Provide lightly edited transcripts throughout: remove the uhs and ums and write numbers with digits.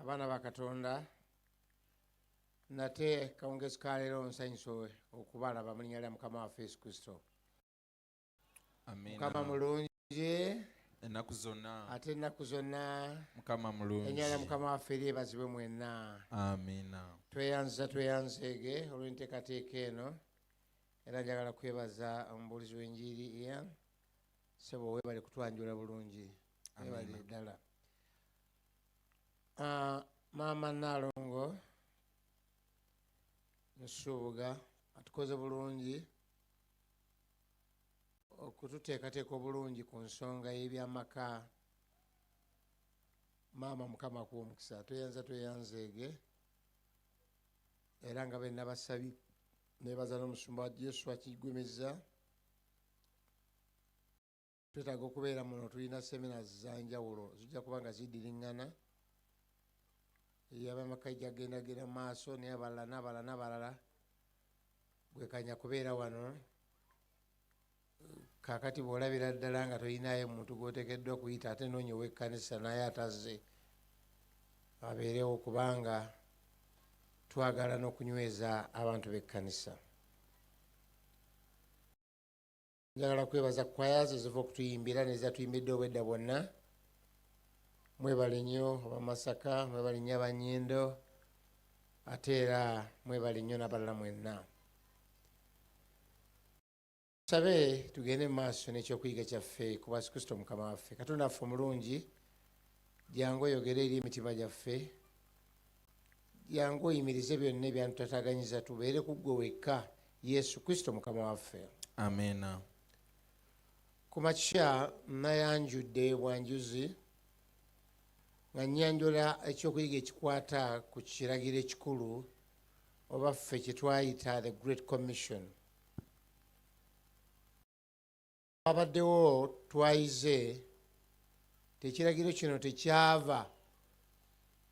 Abaana ba Katonda, nate kawungeezi ka leero nsanyuse okubalaba mu linnya lya Mukama waffe Yesu Kristo. Amiina. Mukama mulungi Ennaku zonna. Ate ennaku zonna. Mukama mulungi. Erinnya lya Mukama waffe lyebazibwe mwenna. Amiina. Tweyanza tweyanzeege olw'enteekateeka eno, era njagala kwebaza omubuulizi w'enjiri Ian. Ssebo, weebale kutwanjula bulungi, weebale Amiina. ddala. Ah, Maama Naalongo Nsubuga atukoze bulungi okututeekateeka obulungi ku nsonga y'ebyamaka. Maama, Mukama akuwa omukisa. Tweyanza tweyanzeege, era nga benna basabi nebaza n'omusumba wa Yesu akiggumiza. Twetaaga okubeera muno, tulina seminars zanjawulo zijja kuba nga ziddiriŋŋana. Ey'abamaka ejja genda mu maaso, naye abalala n'abalala n'abalala gwekanya kubeera wano. Kaakati bw'olabira ddala nga tolinayo muntu gw'oteekeddwa kuyita, ate noonya ow'ekkanisa naye atazze abeerewo, kubanga twagala n'okunyweza abantu b'ekkanisa. Njagala kwebaza choirs eziva okutuyimbira nezatuyimbidde obwedda bwonna. Mwebale nnyo Abamasaka, mwebale nnyo Abanyindo, ate era mwebale nnyo n'abalala mwenna. Sabe tugende mu maaso n'ekyokuyiga kyaffe ku Yesu Kristo Mukama waffe. Katonda waffe omulungi, jangu oyogere eri emitima gyaffe, jangu oyimirize byonna ebyantutataganyiza, tubeere ku ggwe wekka, Yesu Kristo Mukama waffe. Amiina. Ku makya nayanjudde bwanjuzi nga nnyanjula ekyokuyiga ekikwata ku kiragiro ekikulu, oba ffe kye twayita the Great Commission. Abaddewo twayize tekiragiro kino tekyava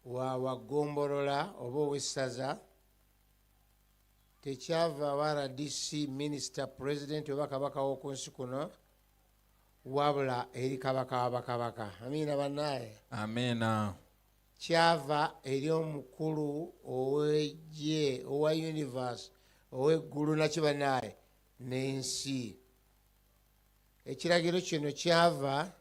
wa waggombolola oba ow'essaza, tekyava wa RDC, minisita, pulezidenti oba kabaka w'oku nsi kuno, wabula eri Kabaka w'abakabaka. Amiina bannaaye. Amiina. Kyava eri omukulu ow'eggye owa universe, ow'eggulu naki bannaaye n'ensi. Ekiragiro kino kyava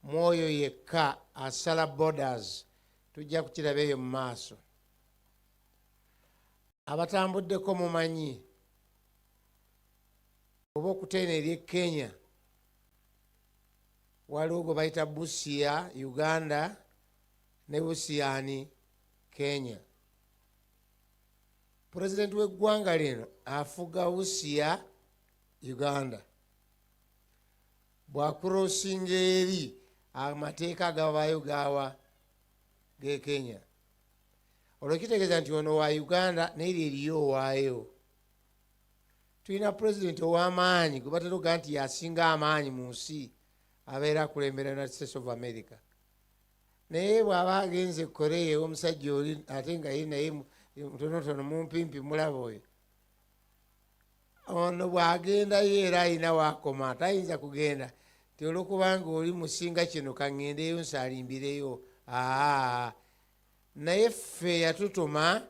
mwoyo yekka asala borders. Tujja kukiraba eyo mu maaso. Abatambuddeko mumanyi oba okuteena eri e Kenya waliwo gwe bayita Busia, Uganda, ne Busiani, Kenya. Pulezidenti w'eggwanga lino afuga Busia, Uganda. Bw'acrossinga eri, amateeka agabaayo gaawa ge Kenya. Olwo kitegeeza nti ono wa Uganda, naye eri eriyo owaayo. Tulina pulezidenti ow'amaanyi gwe batera okugaa nti yasinga amaanyi mu nsi, abeera akulembera United States of America, naye bw'aba agenze Korea ew'omusajja oli, ate nga ye naye mutonotono mumpimpi, mulaba oyo ono bw'agendayo era alina waakoma, tayinza kugenda ti olwokubanga oli musinga kino kaŋŋendeyo nsaalimbireyo. Aa, naye ffe yatutuma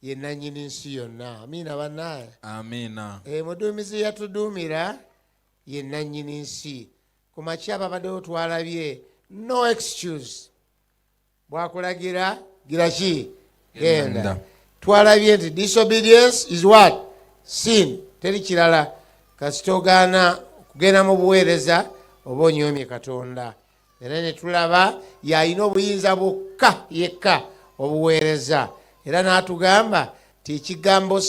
ye nannyini nsi yonna. Amiina bannaaye. Amiina. E, muduumizi yatuduumira ye nannyini nsi. Ku makya babaddewo twalabye no excuse. Bwakulagira gira ki? Genda. Genda. Twalabye nti disobedience is what? Sin. Teri kirala. Kasita ogaana kugenda mu buweereza, oba onyoomye Katonda. Era ne tulaba yalina obuyinza bwokka yekka obuweereza, era n'atugamba ti ekigambo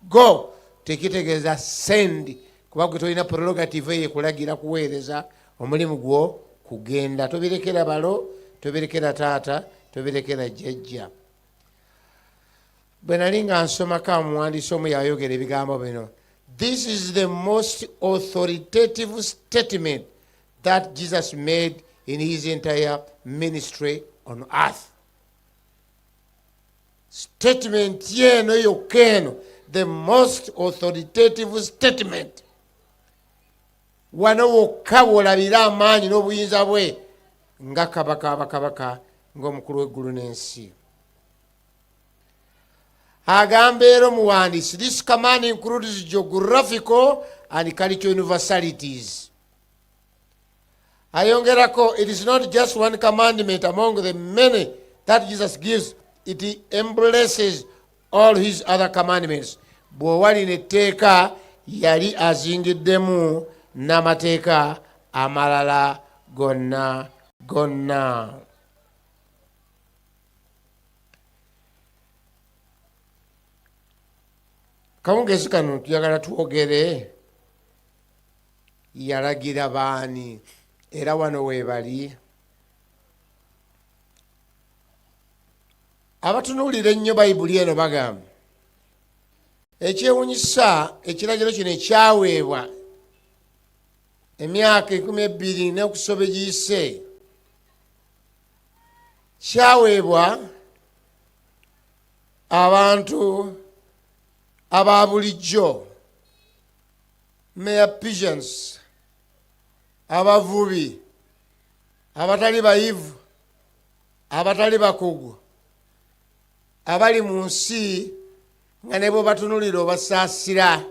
go tekitegeeza send, kuba gwe tolina prerogative eyo ekulagira kuweereza. Omulimu gwo kugenda, tobirekera balo, tobirekera taata, tobirekera jjajja. Bwe nali nga nsomako, omuwandiisi omu yayogera ebigambo bino: "This is the most authoritative statement that Jesus made in his entire ministry on earth." Statement yeno yokka eno, the most authoritative statement, wano wokka bw'olabira amaanyi n'obuyinza bwe nga Kabaka abakabaka, Ng'omukulu w'eggulu n'ensi. Agamba era omuwandiisi, this command includes geographical and cultural universalities. Ayongerako, it is not just one commandment among the many that Jesus gives, it embraces all his other commandments. Bw'owa lino etteeka, yali azingiddemu n'amateeka amalala gonna gonna. Kawungeezi kano tuyagala twogere yalagira baani, era wano weebali abatunuulira ennyo Bayibuli eno bagamba ekyewunyisa ekiragiro kino ekyaweebwa emyaka 12 n'okusoba egiyise kyaweebwa abantu aba bulijjo, mere pigeons, abavubi abatali bayivu, abatali bakugu, abali mu nsi nga ne bwebatunulira obasaasira.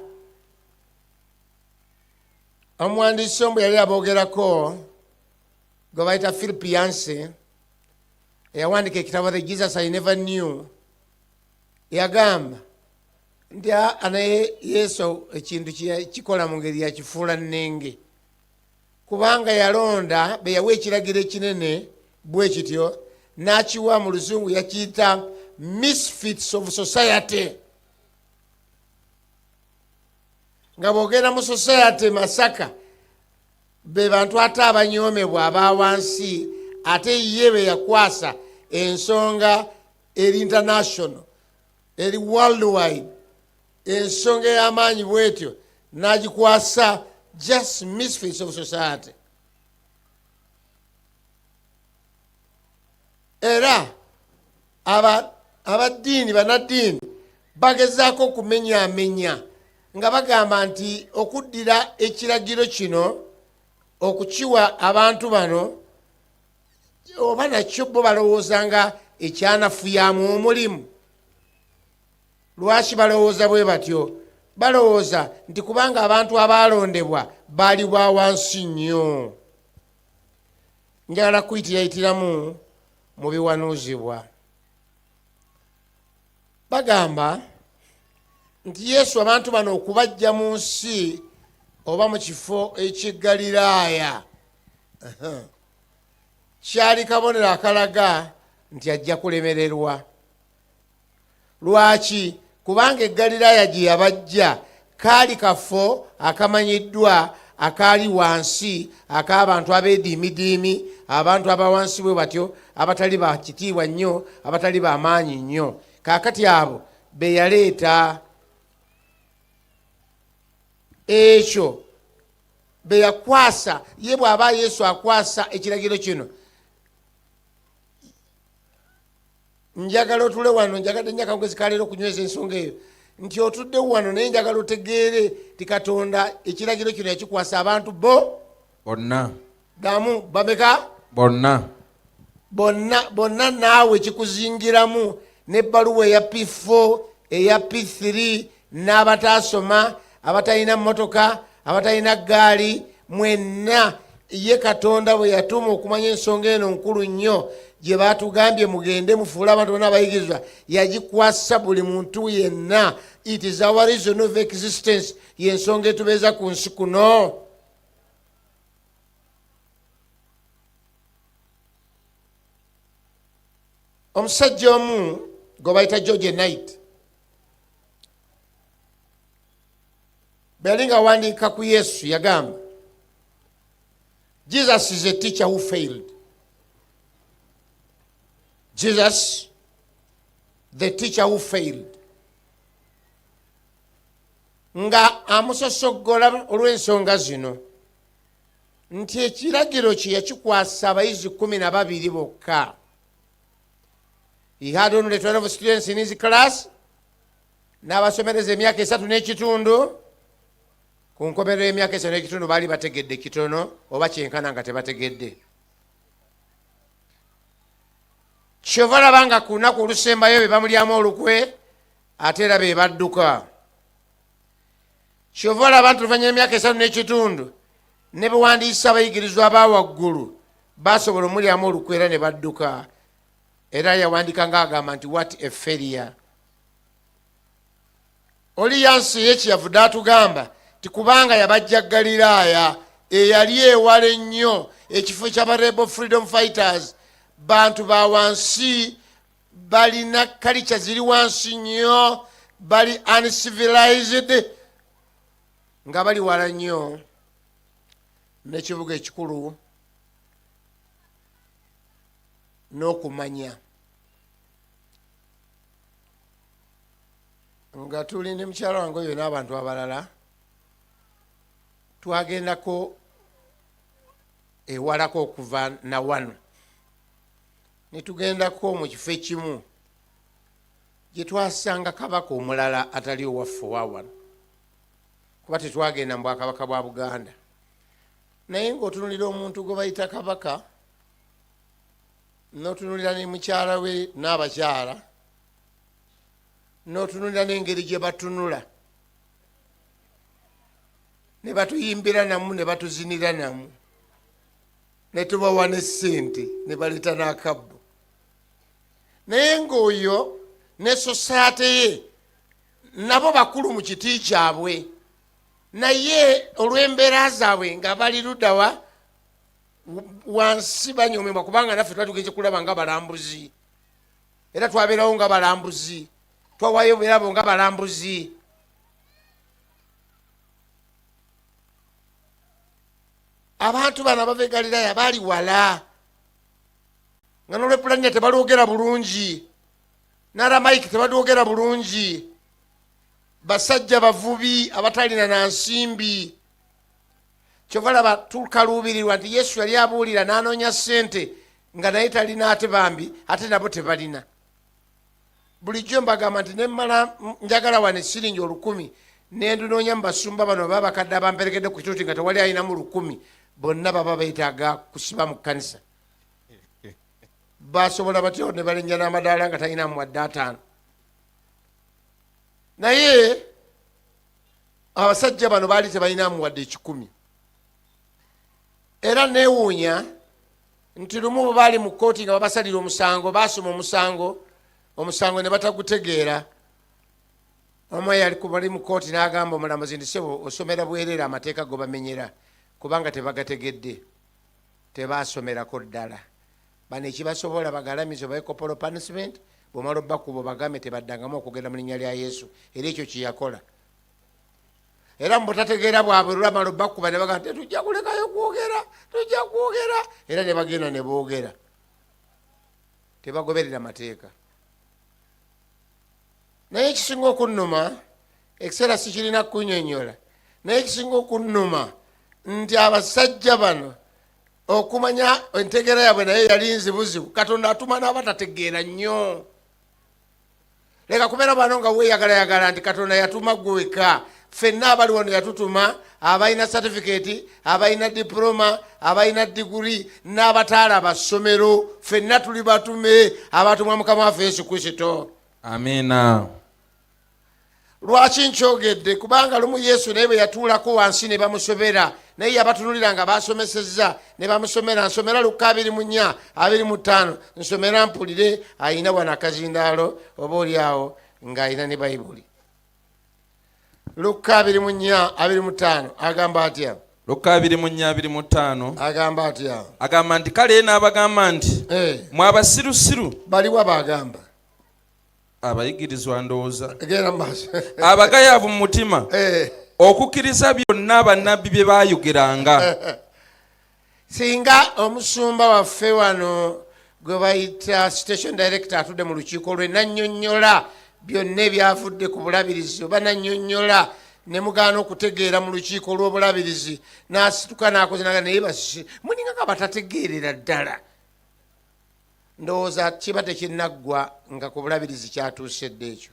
Omuwandiisi omu yali aboogerako gwe bayita Philip Yancey, eyawandiika ekitabo The Jesus I Never Knew, yagamba nti naye Yesu ekintu kikola mu ngeri yakifuula nnenge, kubanga yalonda be yawa ekiragiro ekinene bwe kityo n'akiwa mu Luzungu yakiyita misfits of society. Nga bw'ogenda mu society Masaka, be bantu ate abanyoomebwa aba wansi, ate ye be yakwasa ensonga eri international, eri worldwide, ensonga ey'amaanyi bwetyo n'agikwasa just misfits of society. Era abaddiini, bannaddiini bagezaako okumenyaamenya nga bagamba nti okuddira ekiragiro kino okukiwa abantu bano oba nakyo bo balowooza nga ekyanafuyamu omulimu. Lwaki balowooza bwe batyo? Balowooza nti kubanga abantu abaalondebwa baali ba wansi nnyo. Njagala kuyitirayitiramu mu biwanuuzibwa. Bagamba nti Yesu abantu bano okubajja mu nsi oba mu kifo eky'e Ggaliraaya kyali kabonero akalaga nti ajja kulemererwa. Lwaki? Kubanga e Ggaliraaya gye yabajja kaali kafo akamanyiddwa akaali wansi ak'abantu abeediimidiimi, abantu abawansi bwe batyo, abatali ba kitiibwa nnyo, abatali ba maanyi nnyo. Kaakati abo be yaleeta, ekyo be yakwasa ye. Bw'aba Yesu akwasa ekiragiro kino, njagala otule wano. Njagadde nnyo akawungezi kaleero okunyweza ensonga eyo nti otudde wano, naye njagala otegeere ti Katonda ekiragiro kino yakikwasa abantu bo bonna. Damu, bameka? Bonna. Bonna bonna, naawe kikuzingiramu n'ebbaluwa eya P4, eya P3, n'abataasoma, abatalina mmotoka, abatalina ggaali, mwenna. Ye Katonda bwe yatuma okumanya ensonga eno nkulu nnyo gye batugambye mugende mufuule abantu bonna abayigirizwa, yagikwasa buli muntu yenna. It is our reason of existence, yensonga etubeeza ku nsi kuno. Omusajja omu gwe bayita George Knight bwe yali nga awandiika ku Yesu yagamba, "Jesus is a teacher who failed." Jesus the teacher who failed, nga amusosoggola olw'ensonga zino nti ekiragiro kye yakikwasa abayizi 12 bokka. He had only 12 students in his class, n'abasomereza emyaka 3 n'ekitundu. Ku nkomerero y'emyaka 3 n'ekitundu baali bategedde kitono oba kyenkana nga tebategedde. Kyova laba nga ku lunaku olusembayo be bamulyamu olukwe, ate era be badduka. Kyova olaba nti oluvannyuma emyaka 3.5 ne bewandiisa abayigirizwa aba waggulu basobola omulyamu olukwe era ne badduka. Era yawandiika ng'agamba nti what a failure. Oli yansi ye kyeyavudde atugamba nti kubanga yabajja Ggaliraaya eyali ewala ennyo, ekifo ky'aba rebel freedom fighters, bantu ba wansi, balina kalica ziri wansi nnyo, bali uncivilized, nga bali wala nnyo n'ekibuga ekikulu n'okumanya. Nga tuli ne mukyala wange oyo n'abantu abalala, twagendako ewalako okuva na wano, ne tugendako mu kifo ekimu gye twasanga kabaka omulala atali owaffe owa wano, kuba tetwagenda mu bwakabaka bwa Buganda. Naye ng'otunulira omuntu gwe bayita kabaka, n'otunulira ne mukyala we n'abakyala, n'otunulira n'engeri gye batunula, ne batuyimbira namu, ne batuzinira namu, ne tubawa ne ssente, ne baleeta n'akabbo. Naye ng'oyo ne society ye nabo bakulu mu kiti kyabwe, naye olw'embeera zaabwe nga bali luddawa wansi, banyomebwa, kubanga naffe twali tugenze kulaba nga balambuzi, era twabeerawo nga balambuzi, twawayo birabo nga balambuzi. Abantu bano abava e Galilaya baali wala, nga n'Olwepulaniya tebalwogera bulungi, n'Aramayiki tebalwogera bulungi, basajja bavubi abatalina na nsimbi. Kyova laba tukaluubirirwa nti Yesu yali abuulira n'anoonya ssente nga naye talina, ate bambi ate nabo tebalina. Bulijjo mbagamba nti nemmala njagala wano esiringi 1000, nendunoonya mu basumba bano oba abakadde abamperekedde ku kituuti, nga tewali alinamu 1000. Bonna baba beetaaga kusiba mu kkanisa. Basobola batyo ne balinnya n'amadaala nga talina muwadde 50. Naye abasajja bano baali tebalina muwadde 100. Era neewuunya nti lumu bwe baali mu kkooti nga babasalira omusango, baasoma omusango, omusango ne batagutegeera. Omu eyali bali mu kkooti n'agamba omulamuzi nti, "Sebo, osomera bwereere amateeka go bamenyera, kubanga tebagategedde, tebasomerako ddala. Bano ekibasobola bagalamize obawe corporal punishment, bwomala obbakuba obagambe tebaddangamu okugenda mu linnya lya Yesu." Era ekyo kyeyakola. Era mu butategeera bwabwe, lwamala obbakuba ne bagamba, "Tetujja kulekayo kwogera, tujja kwogera." Era ne bagenda ne boogera, tebagoberera mateeka. Naye ekisinga okunnuma, ekiseera sikirina kunyonyola, naye ekisinga okunnuma nti abasajja bano okumanya entegeera yaabwe naye yali nzibuzibu. Katonda atuma n'abatategeera nnyo. Leka kubeera bano nga weeyagalayagala nti Katonda yatuma gwe wekka. Ffenna abali wano yatutuma, abalina certificate, abalina diploma, abalina diguri n'abataalaba ssomero, ffenna tuli batume abatumwa Mukama waffe Yesu Kristo. Amiina. Lwaki nkyogedde? Kubanga lumu Yesu naye bwe yatuulako wansi ne bamusobera, naye yabatunulira nga basomesezza ne bamusomera. Nsomera Lukka 24:25, nsomera mpulire. Ayina wano akazindaalo, oba oli awo ng'ayina ne Bayibuli. Lukka 24:25 agamba atya? Lukka 24:25. Agamba atya? Agamba nti, "Kale n'abagamba nti, mwe abasirusiru." Baliwa bagamba? Abayigirizwa ndowooza. Genda mu maaso. "Abagayaavu mu mutima okukkiriza byonna bannabbi bye baayogeranga." Singa omusumba waffe wano gwe bayita station director atudde mu lukiiko lwe nannyonnyola byonna ebyavudde ku bulabirizi, oba nannyonnyola ne mugaana okutegeera mu lukiiko lw'obulabirizi, n'asituka n'akoze naga, naye basi muninga nga batategeerera ddala, ndowooza kiba tekinnaggwa nga ku bulabirizi kyatuuse dda ekyo.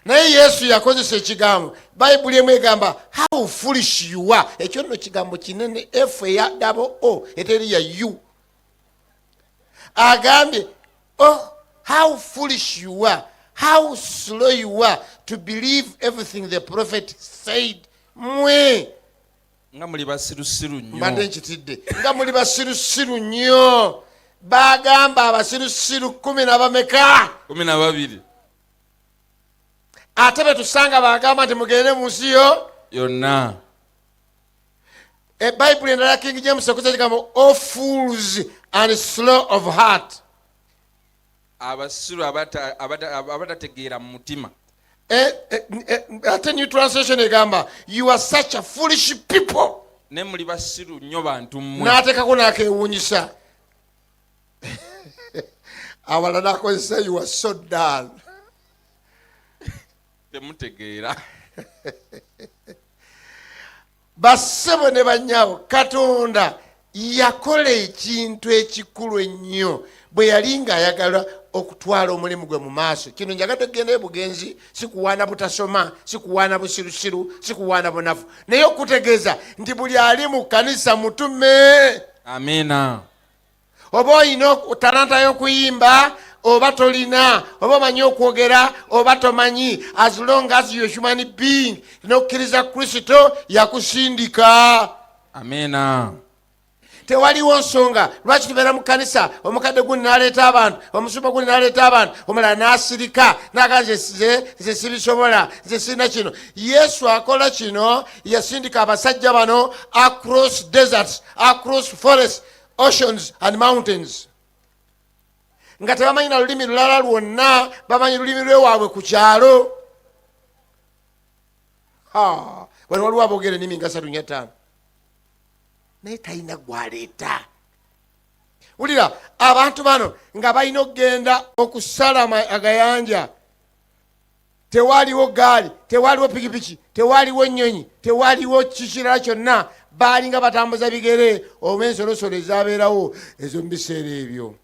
Naye Yesu yakozesa ekigambo, Bayibuli emu egamba, "How foolish you are." Ekyo nno kigambo kinene, f eya double o eteri ya u. Agambye Oh, how foolish you are, how slow you are to believe everything the prophet said. Mwe Nga muli basirusiru mbadde nnyo. Nkitidde nga muli basirusiru nnyo. Bagamba abasirusiru kumi na bameka? 12. Ate betusanga bagamba nti mugende mu nsi yo yonna. Bayibuli endala, King James, ekozesa ekigambo "O fools and slow of heart." Abasiru abatategeera mu mutima. Ate New Translation egamba, "You are such a foolish people." Ne muli basiru nnyo bantu mmwe. N'ateekako n'akewuunyisa awala n'akozesa, "You are so dull." Temutegeera. Bassebo ne bannyabo, Katonda yakola ekintu ekikulu ennyo bwe yali ng'ayagala okutwala omulimu gwe mu maaso. Kino njagadde okugendayo bugenzi, si kuwaana butasoma, si kuwaana busirusiru, si kuwaana bunafu, naye okutegeeza nti buli ali mu kanisa mutume. Amiina. Oba olina talanta y'okuyimba oba tolina, oba omanyi okwogera oba tomanyi, as long as you human being n'okkiriza Kristo yakusindika. Amiina. Tewaliwo nsonga lwaki tubeera mu kanisa, omukadde gundi n'aleeta abantu, omusumba gundi n'aleeta abantu, omulala n'asirika naga nze sibisobola, nze sirina kino. Yesu akola kino, yasindika abasajja bano across deserts, across forests, oceans and mountains, nga tebamanyi na lulimi lulala lwonna, bamanyi lulimi lwewaabwe ku kyalo. Ha, wano waliwo aboogera ennimi nga 3 4 5, naye talina gwaleeta. Wulira, abantu bano nga balina okugenda okusala agayanja. Tewaliwo gaali, tewaliwo pikipiki, tewaliwo nnyonyi, tewaliwo kikirala kyonna. Baalinga batambuza bigere oba ensolosolo ezabeerawo ezo mu biseera ebyo,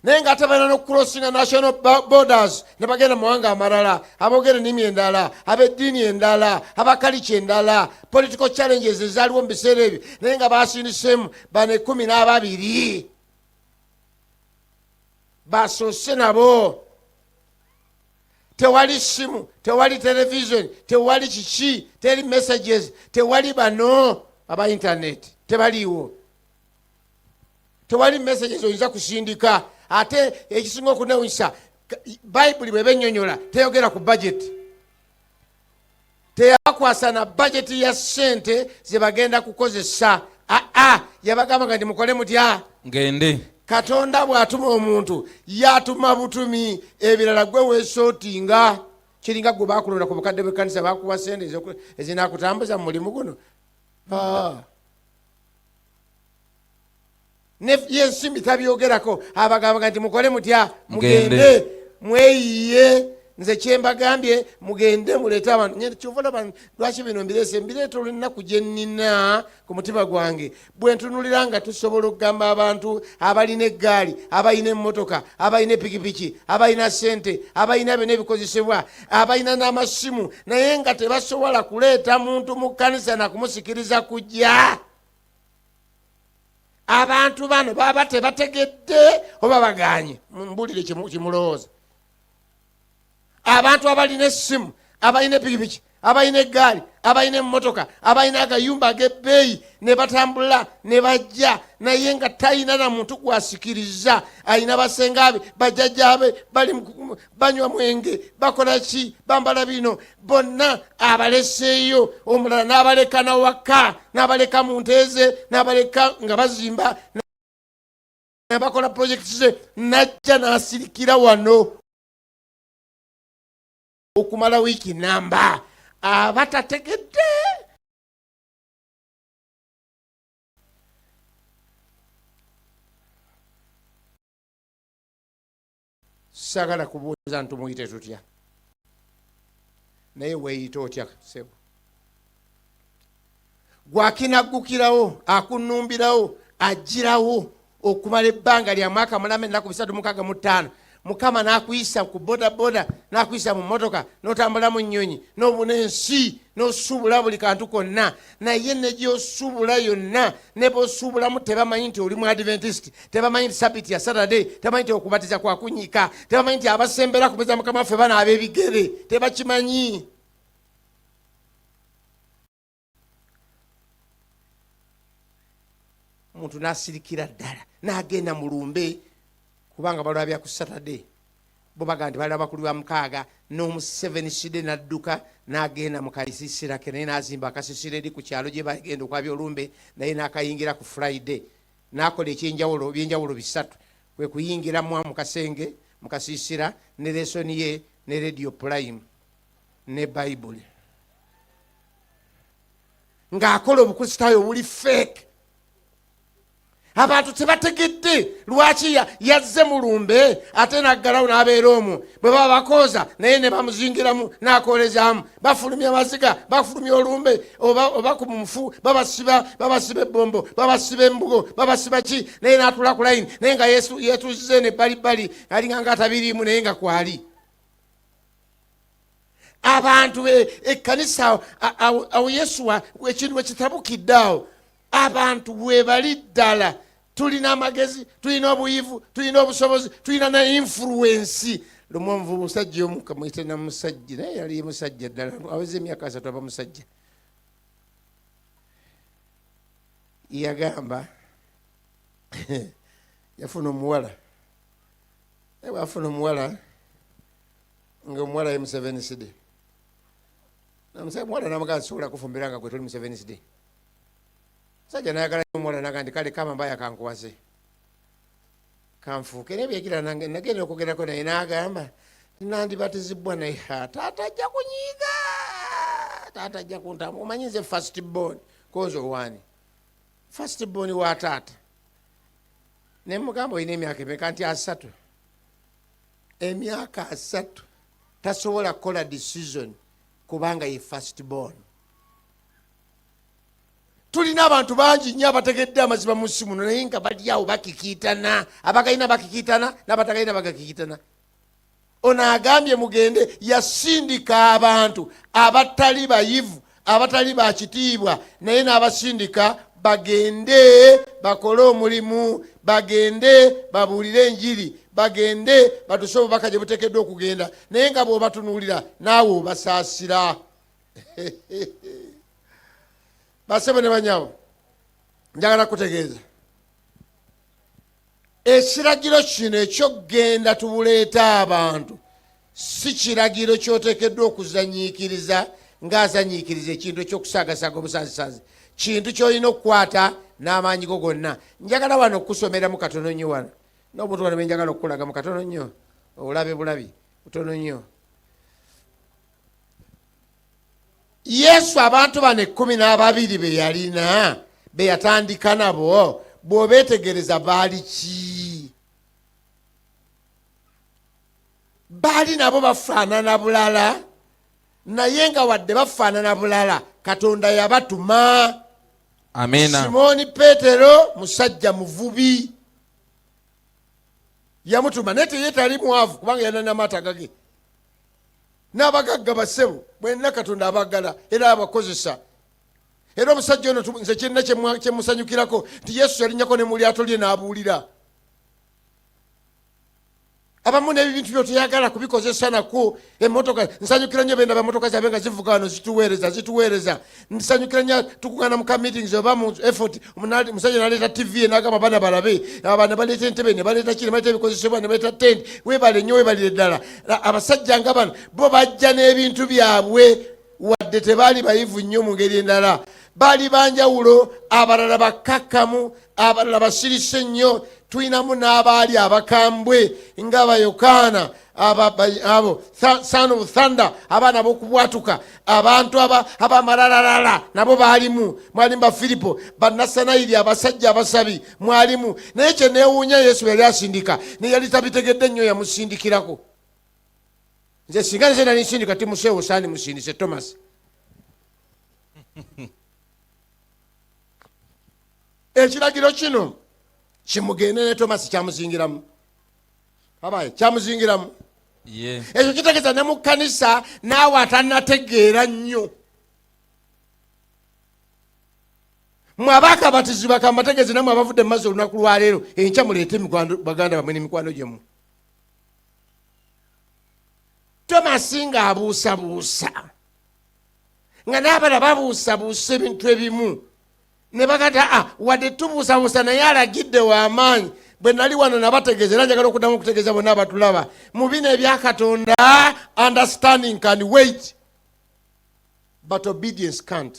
naye nga ate balina n'okucrossinga national borders ne bagenda mu mawanga amalala, aboogera ennimi endala, ab'eddiini endala, abakalica endala, political challenges ezaaliwo mu biseera ebyo, naye nga basindiseemu bano 12 basoose nabo. Tewali simu, tewali television, tewali kiki, teri messages, tewali bano aba internet tebaliiwo, tewali messages oyinza kusindika. Ate ekisinga okunewunyisa, Bayibuli bweba ennyonyola teyogera ku budget, teyabakwasa na budget ya ssente zebagenda kukozesa. Aa, yabagamba nga nti mukole mutya? Ngende. Katonda bw'atuma omuntu, yatuma butumi, ebirala gwe weesootinga. Kiringa gwe bakulonda ku bukadde bw'ekkanisa, bakuwa sente ezinakutambuza mu mulimu guno. Ah. Ne yensimbi tabyogerako, abagamba nti mukole mutya? Mugende. Mugende mweyiye. Nze kyembagambye, mugende muleete abantu. Kyova olaba lwaki bino mbireese, mbireeta olw'ennaku gye nnina ku mutima gwange bwe ntunulira nga tusobola okugamba abantu abalina eggaali, abalina emmotoka, abalina epikipiki, abalina sente, abalina byonna ebikozesebwa, abalina n'amasimu, naye nga tebasobola kuleeta muntu mu kkanisa na kumusikiriza kujja. Abantu bano baba tebategedde oba baganye? Mbulire kimulowooza. Abantu abalina essimu, abalina epikipiki, abalina eggaali, abalina emmotoka, abalina agayumba ag'ebbeeyi, ne batambula ne bajja, naye nga talina na muntu gwasikiriza. Alina basengabe, bajjajjabe bali banywa mwenge, bakola ki, bambala bino, bonna abaleseeyo. Omulala n'abaleka nawaka, n'abaleka mu nteeze, n'abaleka nga bazimba, nabakola projekiti ze, najja n'asirikira wano okumala wiiki namba. Aba tategedde. Sagala kubuuza ntumuyite tutya, naye weeyita otya sebo? Gwakinaggukirawo, akunumbirawo, agirawo okumala ebbanga lya mwaka mulama, ennaku 365. Mukama n'akuyisa ku bodaboda, n'akuyisa mu mmotoka, n'otambula mu nnyonyi, n'obuna ensi, n'osuubula buli kantu konna. Naye ne gy'osuubula yonna, ne b'osuubulamu tebamanyi nti oli mu Adventist, tebamanyi nti sabiti ya Saturday, tebamanyi nti okubatiza kwa kunyika, tebamanyi nti abasembera ku meza Mukama waffe banaaba ebigere, tebakimanyi. Omuntu n'asirikira ddala n'agenda mu lumbe, kubanga balwabya ku Saturday, bo bagamba nti balaba ku lwa mukaaga, n'omuseveniside n'adduka n'agenda mu kalisisira ke, naye n'azimba akasisira eri ku kyalo gye bagenda okwabya olumbe, naye n'akayingira ku Friday, n'akola ekyenjawulo, ebyenjawulo bisatu, kwe kuyingiramu mu kasenge mu kasiisira ne lesoni ye ne Radio Prime ne Bayibuli, ng'akola obukristaayo obuli fake. Abantu tebategedde lwaki yazze mu lumbe ate naggalawo n'abeera omwo. Bwe baba bakooza naye ne bamuzingiramu n'akoolezaamu, bafulumya amaziga, bafulumya olumbe, oba ku mufu babasiba, babasiba ebbombo, babasiba embugo, babasiba ki, naye n'atula ku layini, naye nga yetuuziza eno ebbalibbali, alinga nga atabiriimu, naye nga kwali. Abantu ekkanisa awo Yesu ekintu wekitabukidde awo, abantu webali ddala. Tulina amagezi, tulina obuyivu, tulina obusobozi, tulina ne influence. Lumu omuvubu musajja omu, kamuyite na musajja, naye yali musajja ddala, aweza emyaka 30 aba musajja, yagamba yafuna omuwala. Naye bwafuna omuwala, nga omuwala ye Museveniside, omuwala namugamba, nsobola kufumbira nga gwe toli Museveniside. Musajja nayagala omuwala, naga nti kale kama mbaya kankuwase kanfuuke. Naye byegira nagenda okwogerako naye, nagamba nandibatizibwa, naye taata ajja kunyiiga, taata ajja kuntamba, omanyi nze first born, konze owaani first born wa taata. Nemugamba, olina emyaka emeka? Nti 30. Emyaka 30 tasobola kukola decision kubanga ye first born. Tulina abantu bangi nnyo abategedde amazima mu nsi muno, naye nga bali awo bakikiitana, abagalina bakikiitana n'abatagalina bagakikiitana. Ono agambye mugende, yasindika abantu abatali bayivu, abatali bakitiibwa, naye n'abasindika bagende bakole omulimu, bagende babuulire enjiri, bagende batuse obubaka gye buteekeddwa okugenda. Naye nga bw'obatunuulira naawe obasaasira. Basebo ne banyabo, njagala kutegeeza ekiragiro kino ekyokugenda tubuleeta abantu si kiragiro kyoteekeddwa okuzanyiikiriza ng'azanyiikiriza ekintu ekyokusaagasaaga obusaazisaazi. Kintu kyolina okukwata n'amaanyi go gonna. Njagala wano okukusomeramu katono nnyo wano n'obuntu wano bwenjagala okukulaga mu katono nnyo, obulabe bulabi butono nnyo. Yesu abantu bano 12 be yalina, be yatandika nabo, bw'obeetegereza baali ki? Baali nabo bafaanana bulala, naye nga wadde bafaanana bulala, Katonda yabatuma. Amiina. Simooni Peetero musajja muvubi, yamutuma, naye teye tali mwavu kubanga yalina n'amaato agage. N'abagagga, basebo mwenna, Katonda abagala era abakozesa. Era omusajja ono nze kyenna kyemusanyukirako nti Yesu yalinnyako ne mu lyato lye n'abuulira abamu. N'ebintu byoteyagala kubikozesa nako emotoka, nsanyukira nnyo bendaba emotoka zabe nga zivuga wano, zituweereza, zituweereza. Nsanyukira nnyo tukugana mu ka meetings oba mu effort, musajja naleeta TV ye n'agamba abaana balabe, abaana baleeta entebe, ne baleeta ki, ne baleeta ebikozesebwa, ne baleeta tent. Weebale nnyo, weebalire ddala. Abasajja nga bano bo bajja n'ebintu byabwe, wadde tebaali bayivu nnyo mu ngeri endala, baali banjawulo. Abalala bakkakkamu, abalala basirise nnyo, tulinamu n'abaali abakambwe nga Bayokaana, abo son of thunder, abaana b'okubwatuka, abantu abamalalalala nabo baalimu. Mwalimu Bafiripo, Banasanayiri, abasajja abasabi mwalimu. Naye kyeneewuunya, Yesu yali asindika, naye yali tabitegedde nnyo, yamusindikirako. Nze singa nze nali nsindika Timoseewo, sandi musindise Thomas. Ekiragiro kino kimugende ne Tomasi kyamuzingiramu. Abaye kyamuzingiramu. Ekyo kitegeeza ne mu kkanisa naawe atanategeera nnyo. Mwe abaakabatizibwa kambategeeze namwe abavudde mu mazzi olunaku lwaleero, enkya muleete baganda bamwe n'emikwano gyammwe. Tomasi ng'abuusabuusa, nga n'abala babuusabuusa ebintu ebimu ne bagata, ah, wadde tubuusabuusa naye alagidde w'amaanyi. Bwe nali wano nabategeeza, era njagala okuddamu okutegeeza bonna abatulaba mu bino ebya Katonda, understanding can wait but obedience can't.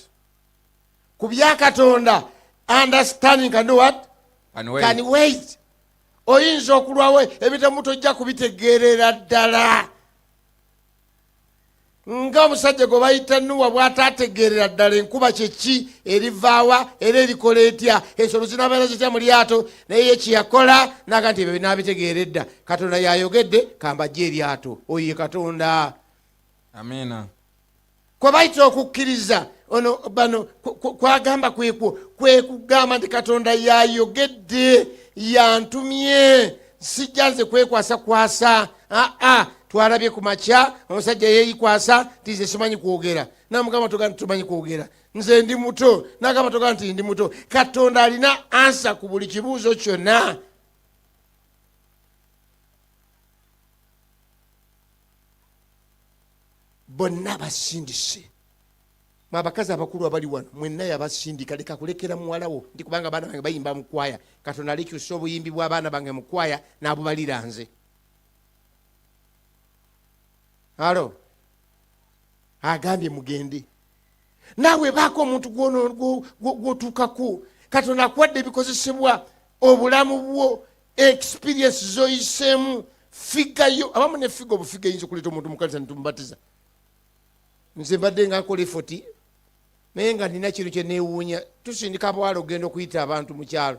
Ku bya Katonda, understanding can do what? Can wait. Can wait. Oyinza okulwawo ebitamu, tojja kubitegeerera ddala, nga omusajja gwe bayita Nuwa bw'ataategeerera ddala enkuba kyeki, erivaawa, era erikola etya, ensolo zinabeera zitya mu lyato. Naye ye kyeyakola naga nti ebyo binaabitegeera edda, Katonda yayogedde, kambajje eryato. Oyo ye Katonda. Amiina. Kwe bayita okukkiriza ono bano kwagamba kwekwo kwe kugamba nti Katonda yayogedde, yantumye, sijja nze kwekwasa kwasa. Aa, twalabye ku makya omusajja yeyikwasa nti nze simanyi kwogera, namugamba toga nti tumanyi kwogera, nze ndi muto, nagamba toga nti ndi muto. Katonda alina ansa ku buli kibuuzo kyonna. Bonna basindise. Mwe abakazi abakulu abali wano mwenna yabasindika. Leka kulekera muwala wo nti kubanga abaana bange bayimba mu kwaya, Katonda alikyusa obuyimbi bw'abaana bange mu kwaya n'abubalira nze. Alo agambye mugende naawe baako omuntu gw'otuukako. Katonda akuwadde ebikozesebwa, obulamu bwo, experience zoyiseemu, figayo abamu ne figa obufiga eyinza okuleeta omuntu mukanisa netumubatiza. Nze mbadde nga nkola effort, naye nga nina kintu kyenewuunya. Tusindika abawala okugenda okuyita abantu mu kyalo,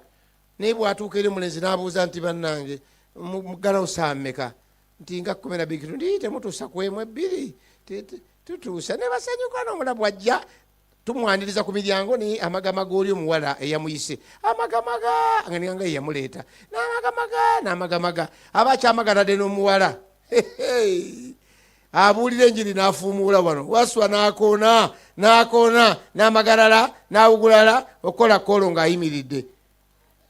naye bwatuuka eri omulenzi n'abuuza nti bannange muggalawo saa mmeka? Nti nga 12. Ndi temutuusa ku emu ebbiri? Tutuusa. Ne basanyuka n'omulabu ajja tumwaniriza ku miryango, naye amagamaga oli omuwala eyamuyise amagamaga nga ninganga yeyamuleeta, n'amagamaga n'amagamaga aba akyamaganadde n'omuwala abuulira enjiri n'afuumuula wano waswa n'akoona n'akoona n'amagalala n'awugulala okukola koolo ng'ayimiridde,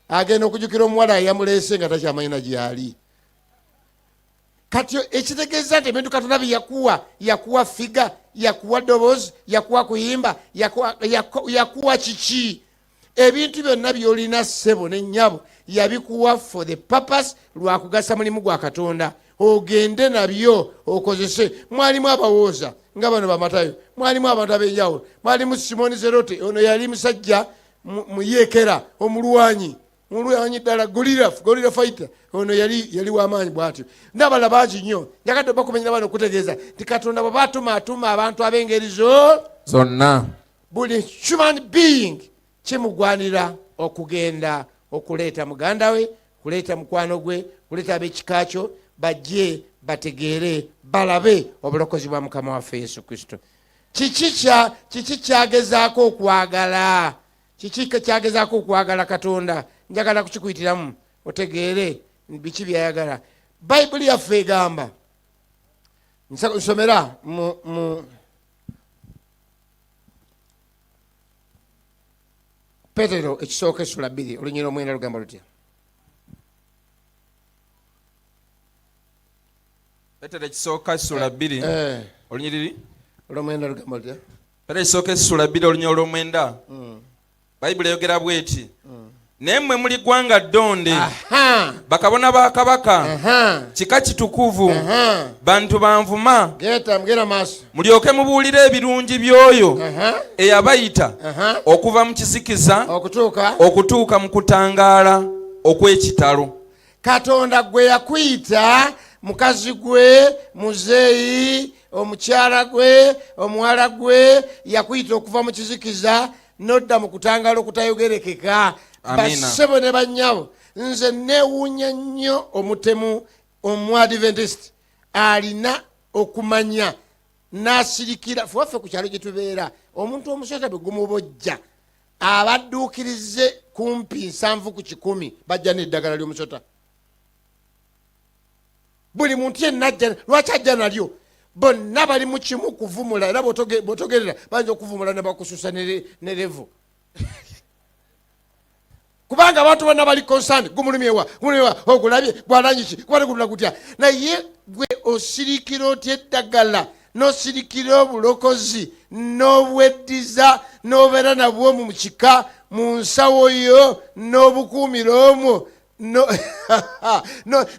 agenda okujukira omuwala eyamuleese nga takyamanyi na gyali. Kati ekitegeeza nti ebintu Katonda bye yakuwa, yakuwa figa, yakuwa ddoboozi, yakuwa kuyimba, yakuwa kiki, ebintu byonna byolina ssebo ne nnyabo yabikuwa for the purpose lwakugasa mulimu gwa Katonda, ogende nabyo okozese. Mwalimu abawooza nga bano bamatayo, mwalimu abantu ab'enjawulo, mwalimu Simoni Zerote, ono yali musajja muyeekera omulwanyi, mulwanyi ddala, gorilla fighter. Ono yali w'amaanyi bw'atyo, n'abalala bangi nnyo. Njagadde bakumenyera bano okutegeeza nti Katonda bw'aba atuma, atuma abantu ab'engeri zo zonna. Buli human being kimugwanira okugenda okuleeta muganda we, kuleeta mukwano gwe, kuleeta ab'ekika kyo, bajje bategeere, balabe obulokozi bwa Mukama waffe Yesu Kristo. Kiki kyagezaako okwagala? Kiki kyagezaako okwagala Katonda? Njagala kukikuyitiramu otegeere biki byayagala. Bayibuli yaffe egamba, nsomera mu Petero ekisooka essula 2 olunyiriri 9, lugamba lutya? Petero ekisooka essula 2 olunyiriri 9 lugamba lutya? Petero ekisooka essula 2 olunyiriri 9, Bayibuli eyogera bweti: Naye mmwe muli ggwanga ddonde, bakabona ba kabaka, kika kitukuvu, bantu banvuma, Genda, mugenda maaso. Mulyoke mubuulire ebirungi by'oyo eyabayita okuva mu kizikiza okutuuka okutuuka mu kutangaala okw'ekitalo. Katonda gwe yakuyita, mukazi gwe, muzeeyi, omukyala gwe, omuwala gwe, yakuyita okuva mu kizikiza nodda mu kutangaala okutayogerekeka. Amiina. Bassebo ne bannyabo, nze neewuunya nnyo omutemu omuadventist alina okumanya n'asirikira. Fe waffe ku kyalo gye tubeera, omuntu omusota bwe gumubojja, abadduukirize kumpi 70 ku kikumi bajja n'eddagala ly'omusota. Buli muntu yenna ajja, lwaki ajja nalyo? Bonna bali mu kimu kuvumula, era bw'otogerera bayinza okuvumula ne bakususa ne level, kubanga abantu bonna bali concerned. Gumulumyewa, gumulumyewa, ogulabye gwalangi ki, gubadde gulula gutya? Naye gwe osirikira otya eddagala, n'osirikira obulokozi, n'obweddiza, n'obeera nabwo mu kika, mu nsawo yo, n'obukuumira omwo,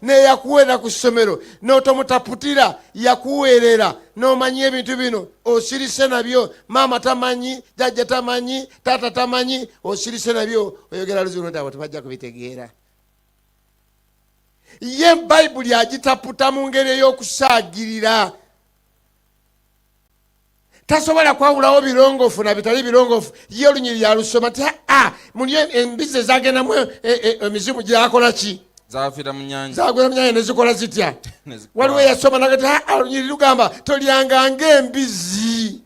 neyakuweerera ku ssomero n'otomutaputira, yakuweerera n'omanya ebintu bino, osirise nabyo. Maama tamanyi, jajja tamanyi, taata tamanyi, osirise nabyo. Oyogera luzungu nti abo tebajja kubitegeera. Ye Bayibuli agitaputa mu ngeri ey'okusaagirira, tasobola kwawulawo birongoofu na bitali birongoofu. Ye olunyiriri alusoma ti aa muli embizi ezagendamu emizimu gyakola ki? Zafiira mu nyanja. Zagwera mu nyanja nezikola zitya? Nezikola. Waliwo eyasoma nagati aa olunyiriri lugamba tolyanga ng'embizi.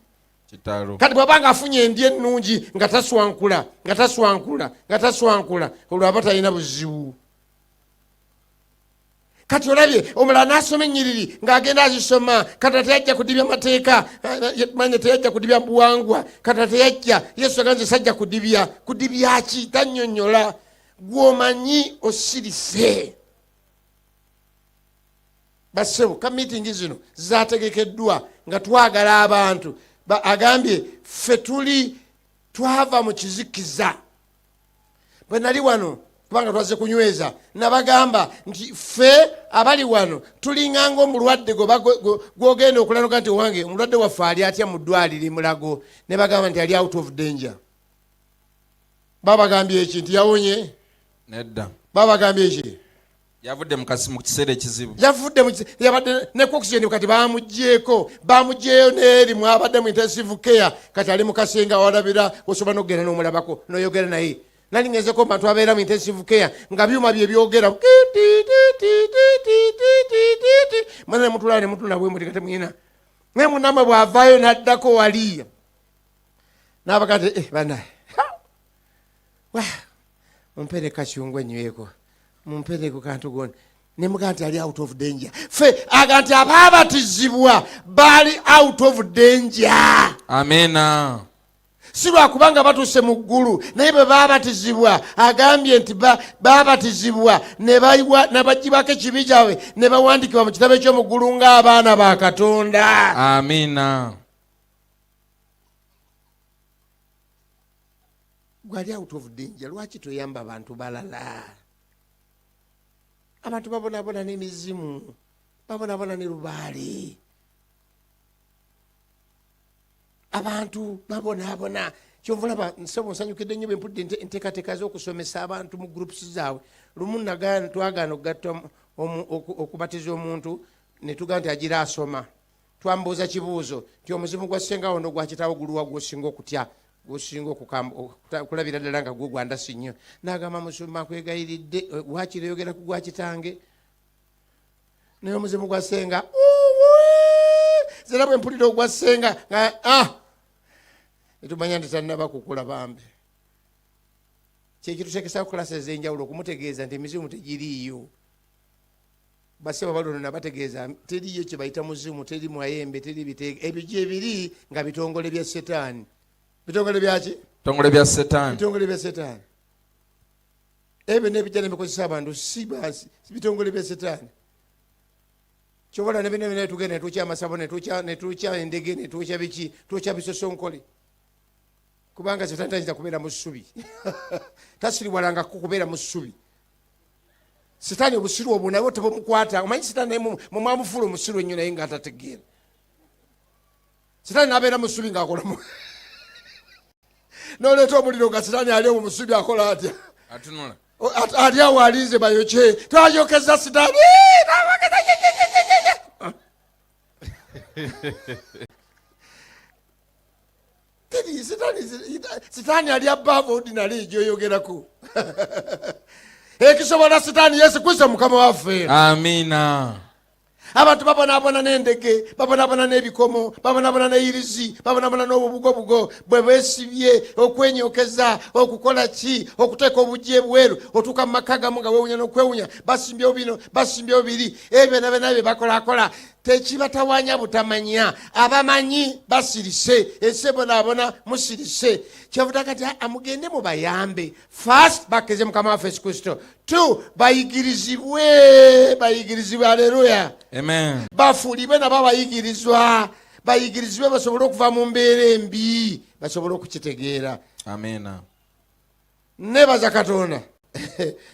Kitalo. Kati bw'aba nga afunye endya ennungi, nga taswankula, nga taswankula, nga taswankula, olwo aba talina buzibu. Kati olabye omulala n'asoma ennyiriri ng'agenda azisoma. Kati teyajja kudibya mateeka, manya teyajja kudibya buwangwa, kati teyajja. Yesu aganze sajja kudibya. Kudibya ki? Tannyonnyola. Gw'omanyi osirise. Bassebo, ka miitingi zino zategekeddwa nga twagala abantu agambye ffe tuli twava mu kizikiza. Bwe nali wano, kubanga twazze kunyweza, nabagamba nti ffe abali wano tulinganga omulwadde gw'ogenda okulanuka nti owange omulwadde waffe ali atya mu ddwaliro Mulago, ne bagamba nti ali out of danger. Babagambye eki? Nti yawonye? Nedda. Babagambye eki? Yavudde mu kiseera ekizibu. Yavudde yabadde ne oxygen, kati bamugyeko, bamugyeyo neeri mwabadde mu intensive care, kati ali mu kasenge awalabira, osobola n'okugenda n'omulabako n'oyogera naye. Nali ngezeko mu bantu abeera mu intensive care nga byuma bye byogera mwena, nemutulala nemutula bwe muti, kati mwina naye munamwe bw'avaayo n'addako wali n'abaga nti banaye, mumpeere kacyungwa enyweko, mumpeere ku kantu gona, nemugaa nti ali out of danger. Fe aga nti abaabatizibwa baali out of danger. Amiina. Si lwakubanga batuuse mu ggulu, naye bwe baabatizibwa, agambye nti baabatizibwa ne bagibako ekibi kyabwe, ne bawandikibwa mu kitabo eky'omu ggulu ng'abaana ba Katonda. Amiina. Gwali out of danger, lwaki toyamba abantu balala? Abantu babonabona n'emizimu, babonabona ne lubaale, abantu babonabona. Kyova olaba nsebo nsanyukidde nnyo bwe mpulidde enteekateeka z'okusomesa abantu mu groups zaabwe. Lumu twagaana okugatta okubatiza omuntu, ne tugamba nti agira asoma. Twambuuza kibuuzo nti omuzimu gwa ssenga wo n'ogwa kitaawo guluwa gw'osinga okutya, gw'osinga okulabira ddala nga gwo gwandasi nnyo? N'agamba, musumba nkwegayiridde, wakiri oyogera ku gwa kitange, naye omuzimu gwa ssenga zera bwe mpulira ogwa ssenga nga netumanya nti tannaba kukula bambi. Kyekituteekesa kulasa ez'enjawulo okumutegeeza nti emizimu tegiriiyo. Basebo balono nabategeeza teriyo kye bayita muzimu, teri mwayembe, teri biteeka. Ebyo gyebiri nga bitongole bya setaani. Bitongole byaki? Bitongole bya setaani. Bitongole bya setaani ebyo nebijja nebikozesa abantu, si basi bitongole bya setaani. Kyobola nebino byonna tugenda netwokya amasabo, netwokya endege, netwokya biki, twokya bisosonkole, kubanga setaani tayinza kubeera mu ssubi. Tasiriwalangako kubeera mu ssubi. Sitaani obusiru obwo nabwo tebumukwata. Omanyi sitaani naye mumwamufuula omusiru ennyo, naye nga atategeera. Sitaani nabeera mu ssubi ng'akolamu, noleeta omuliro nga sitaani ali omwo mu ssubi akola atya? Atunula. Ali awo alinze bayokye. Twayokeza sitaani. Twayokeza, ye, ye, ye, ye, ye, ye. Teri, sitaani ali above ordinary gyoyogerako. Ekisobola sitaani, Yesu Kristo mukama waffe. Amiina. Abantu babonaabona n'endege, babonaabona n'ebikomo, babonaabona n'eyirizi, babonaabona n'obubugobugo bwe beesibye, okwenyokeza, okukola ki, okuteeka obujja ebweru. Otuuka mu maka gamu nga weewunya n'okwewunya, basimbyewo bino, basimbyewo biri, ebyo byonna byonna bye bakolakola tekibatawanya butamanya. Abamanyi basirise, ensi ebonaabona, musirise. Kyavuta kati amugende mubayambe. First, bakkirize Mukama waffe Yesu Kristo. Two, bayigirizibwe, bayigirizibwe. Aleluya, amen. Bafuulibwe nabo abayigirizwa, bayigirizibwe basobole okuva mu mbeera embi, basobole okukitegeera. Amena. Nebaza Katonda,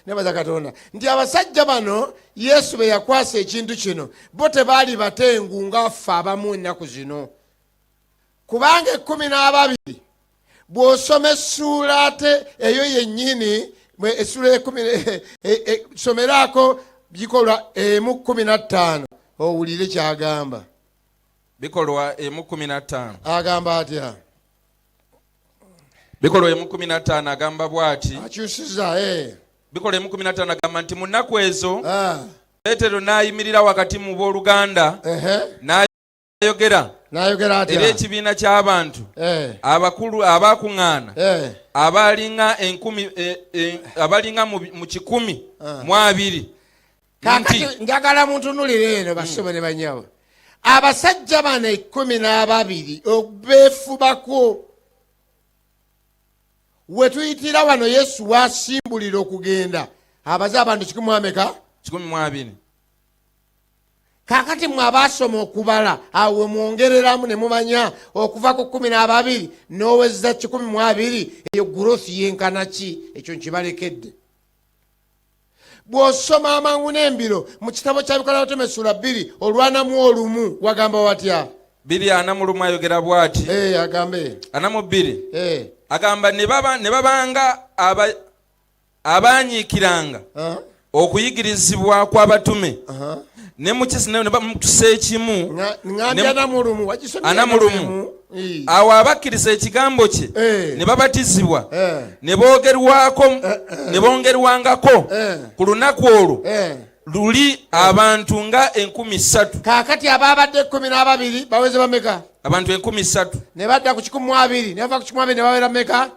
nebaza Katonda nti abasajja bano Yesu be yakwasa ekintu kino bo tebaali batengu ngaffe abamu ennaku zino, kubanga 12 bw'osoma essuula ate eyo yennyini, essuula 10, someraako Bikolwa 1:15 owulire kyagamba. Bikolwa 1:15. Agamba atya? Bikolwa 1:15 agamba bw'ati. Akyusiza. Bikolwa 1:15 agamba nti mu nnaku ezo Peetero n'ayimirira wakati mu booluganda n'ayogera N'ayogera eri atya? ekibiina ky'abantu abakulu abakuŋŋaana abalinga enkumi abalinga mu kikumi mu abiri Kakati nti njagala muntunulire eno, bassebo ne banyabo. Abasajja bano 12 beefubako. We tuyitira wano, Yesu wasimbulira okugenda, abaze abantu kikumi ameka? 120. Kakati mwe abaasoma okubala, awo we mwongereramu ne mumanya okuva ku 12 n'oweza 120, eyo growth yenkana ki? Ekyo nkibalekedde. Bw'osoma amangu n'embiro mu kitabo kya Bikolwa Batume essula 2:41, wagamba watya? 2:41 ayogera bw'ati. Agambe. 42. Agamba ne babanga abanyiikiranga okuyigirizibwa kw'abatume ne mu kisa ekimu. Ŋŋambye 41, wagisomye? 41. Awo abakkiriza ekigambo kye ne babatizibwa ne boogerwako ne bongerwangako ku lunaku olwo luli abantu nga 3000. Kaakati abaabadde 12 baweze bameka? Abantu 3000. Ne badda ku 120, ne bava ku 120 ne bawera meka?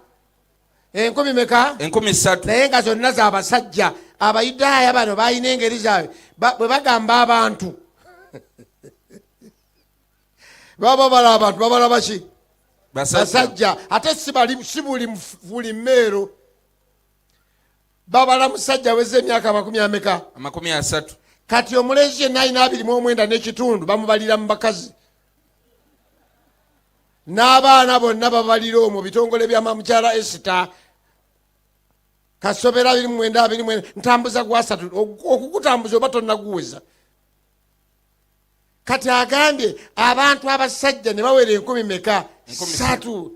Enkumi meka? 3000. Naye nga zonna z'abasajja. Abayudaaya bano balina engeri zaabwe. Bwe bagamba abantu, baba babala abantu, babala baki? Basajja. Basajja. Ate si buli mmeero babala musajja aweza emyaka amakumi ameka? 30. Kati omulenzi yenna alina 29.5 bamubalira mu bakazi, n'abaana bonna babalira omwo. Bitongole bya mukyala Esita Kasobera, 29, 29, ntambuza gwasatu okugutambuza oba tonnaguweza. Kati agambye abantu abasajja ne bawera enkumi meka? 3000. Satu.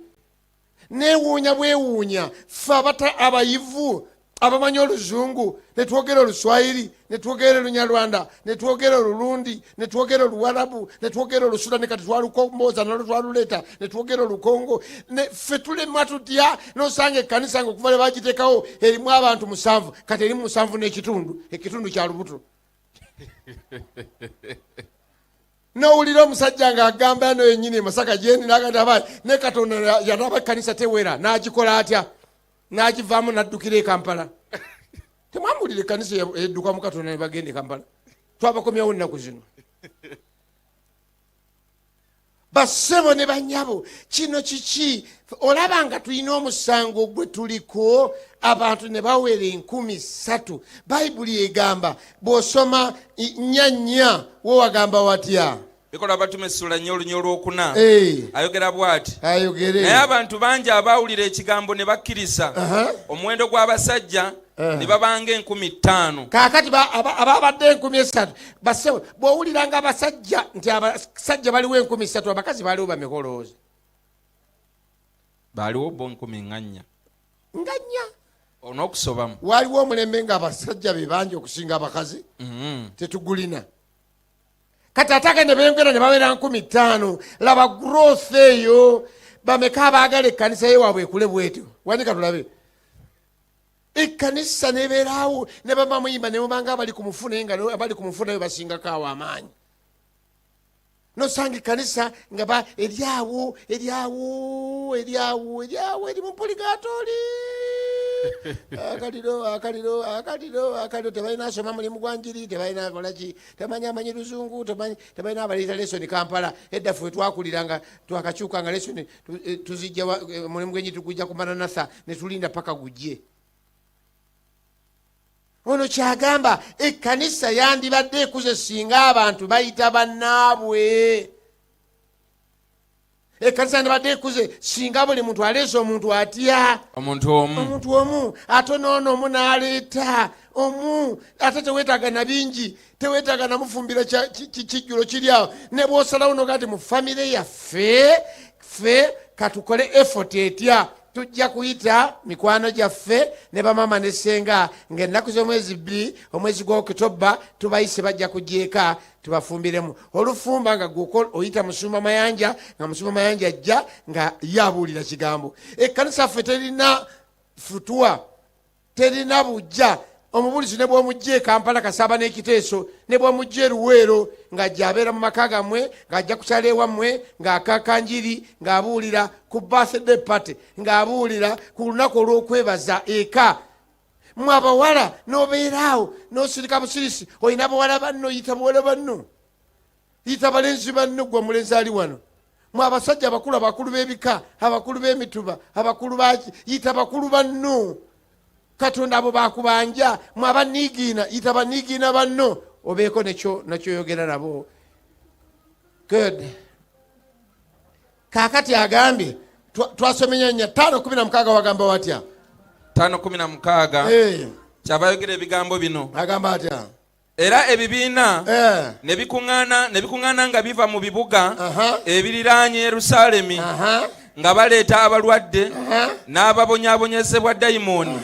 Neewuunya bwewuunya ffe abata abayivu abamanyi oluzungu, ne twogera oluswayiri, ne twogera olunyarwanda, ne twogera olulundi, ne twogera oluwarabu, ne twogera olusudani, kati twalukombooza nalwo twaluleeta, ne twogera olukongo, ne ffe tulemwa tutya nosanga ekkanisa nga okuva lwe bagiteekawo erimu abantu musanvu, kati erimu musanvu n'ekitundu, ekitundu kya lubuto. Nowulira omusajja ng'agamba no yennyini e Masaka gyendi n'agamba abayi ne Katonda yalaba ekkanisa tewera, n'agikola atya? N'agivaamu n'addukira e Kampala. Temwamuwulira ekkanisa edduka mu Katonda ne bagenda e Kampala? Twabakomyawo ennaku zino. Bassebo ne banyabo, kino kiki? Olaba nga tulina omusango gwe tuliko, abantu ne bawera 3000. Bayibuli egamba, bw'osoma 4:4, wo wagamba watya? Bikolwa Abatume essula 4 olunya olwokuna. Ayogera bw'ati. Ayogere. Naye abantu bangi abaawulira ekigambo ne bakkiriza, omuwendo gw'abasajja ne babanga 5000. Kaakati ababadde 3000, bassebo, bw'owulira nga abasajja nti abasajja baliwo 3000, abakazi baaliwo bameka olowooza? Baaliwo bo nkumi nga nnya. Nga nnya. On'okusobamu. Waliwo omulembe nga abasajja be bangi okusinga abakazi. Tetugulina kati, ate agende beyongera ne bawera 5000. Laba growth eyo. Bameka abaagala ekkanisa ye waabwe ekule bwetyo? Wanika tulabe ekkanisa nebeeraawo ne baba muyimba ne mubanga abali ku mufu, naye nga abali ku mufu nayo basingako awo amaanyi. Nosanga ekkanisa nga ba eryawo eryawo eryawo eryawo eri mu puligaatooli, akaliro akaliro akaliro akaliro. Tebalina asoma mulimu gwa njiri, tebalina kolaki, temanyi amanyi luzungu, tebalina abaleeta lesoni Kampala. Edda ffe twakulira nga twakakyuka nga lesoni tuzijja mulimu gwenjiri tugujja ku Maranatha ne tulinda paka gujje. Ono kyagamba, ekkanisa yandibadde ekuze singa abantu bayita bannaabwe. Ekkanisa yandibadde ekuze singa buli muntu aleese omuntu atya? Omuntu omu. Omuntu omu, ate noono omu n'aleeta omu. Ate teweetaaga na bingi, teweetaaga namufumbira kijjulo kiri awo. Ne bw'osalawo noga nti mu famire yaffe ffe katukole effort etya, tujja kuyita mikwano gyaffe ne bamaama ne ssenga, ng'ennaku z'omwezi 2 omwezi gwa Okitoba tubayise, bajja kujja eka tubafumbiremu olufumba, nga gwoko oyita Musumba Mayanja, nga Musumba Mayanja ajja nga ye abuulira kigambo. Ekkanisa ffe terina futuwa, terina bujja. Omubulizi ne bwomujja e Kampala Kasaaba n'ekiteeso, ne bwomujja e Luweero, ng'ajja abeera mu maka gammwe, ng'ajja kukyala ewammwe, ng'akakanjiri, ng'abuulira ku birthday party, ng'abuulira ku lunaku olw'okwebaza eka. Mwe abawala n'obeera awo n'osirika busirisi. Olina bawala banno, yita bawala banno, yita balenzi banno. Gwe omulenzi ali wano, mwe abasajja abakulu, abakulu b'ebika, abakulu b'emituba, abakulu baki, yita bakulu banno. Katonda abo bakubanja. Mwe abaniigiina, yita baniigiina banno, obeeko nekyoyogera nabo. Good. Kaakati agambye, twasomye nya 5:16, wagamba watya? 5:16. Kyava ayogera ebigambo bino. Agamba atya? Era ebibiina ne bikuŋŋaana nga biva mu bibuga ebiriraanye Yerusaalemi, nga baleeta abalwadde n'ababonyaabonyezebwa dayimooni,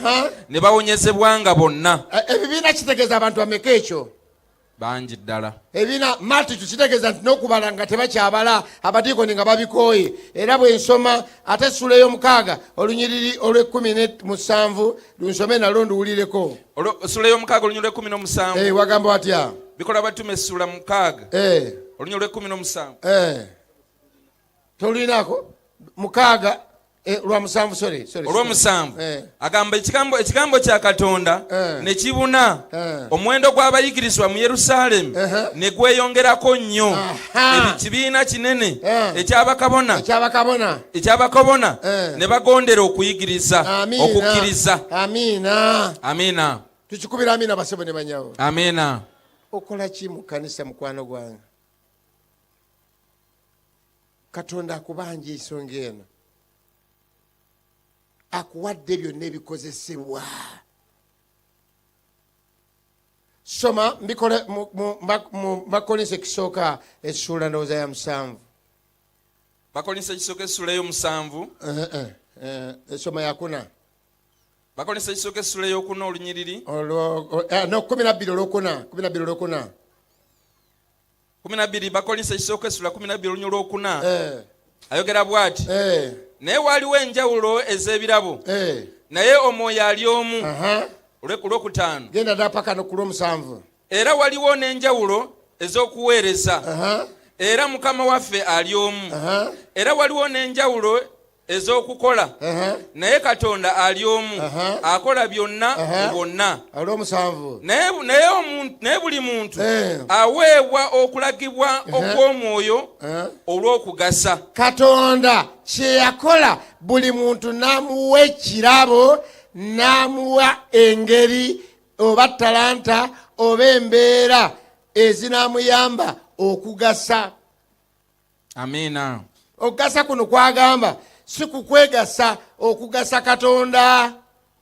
ne bawonyezebwanga bonna. Ebibiina kitegeeza abantu bameka ekyo? Bangi ddala. Ebibiina, multitude, kitegeeza nti n'okubala nga tebakyabala, abadiikoni nga babikooye. Era bwe nsoma ate essula ey'omukaaga olunyiriri olw'e17, lunsome nalwo nduwulireko. Essula ey'omukaaga olunyiriri olw'e17. Wagamba watya? Bikolwa Batume essula 6, olunyiriri olw'e17. Tolulinako 6, lwa 7, sorry, sorry. Olw'omusanvu. Agamba ekigambo kya Katonda ne kibuna, omuwendo gw'abayigirizwa mu Yerusaalemi ne gweyongerako nnyo. Ekibiina kinene ekyabakabona ekyabakabona ekyabakabona ne bagondera okuyigiriza, Amiina. okukkiriza. Amiina. Amiina. Tukikubira amiina, basebo ne banyawo. Amiina. Okola ki mu kanisa, mukwano gwange? Katonda akubanja ensonga eno, akuwadde byonna ebikozesebwa. Soma mbikole mu Bakolinso ekisooka essuula ndowooza ya 7. Bakolinso ekisooka essula ey'omusanvu. Esoma yakuna. Bakolinso ekisooka essula ey'okuna olunyiriri No, 12 olwokuna, 12 olwokuna. 12. Bakolinso ekisooka essula 12 olunyiriri olwokuna. Ayogera bw'ati: Naye waliwo enjawulo ez'ebirabo, naye Omwoyo ali omu. Olwokutaano. Genda ddala paka no ku lw'omusanvu. Era waliwo n'enjawulo ez'okuweereza, era Mukama waffe ali omu. Era waliwo n'enjawulo ez'okukola, naye Katonda ali omu, akola byonna mu bonna. Olw'omusanvu. Naye buli muntu aweebwa okulagibwa okw'Omwoyo olw'okugasa. Katonda kyeyakola, buli muntu n'amuwa ekirabo, n'amuwa engeri oba talanta oba embeera ezinaamuyamba okugasa. Amiina. Okugasa kuno kwagamba si kukwegasa, okugasa Katonda.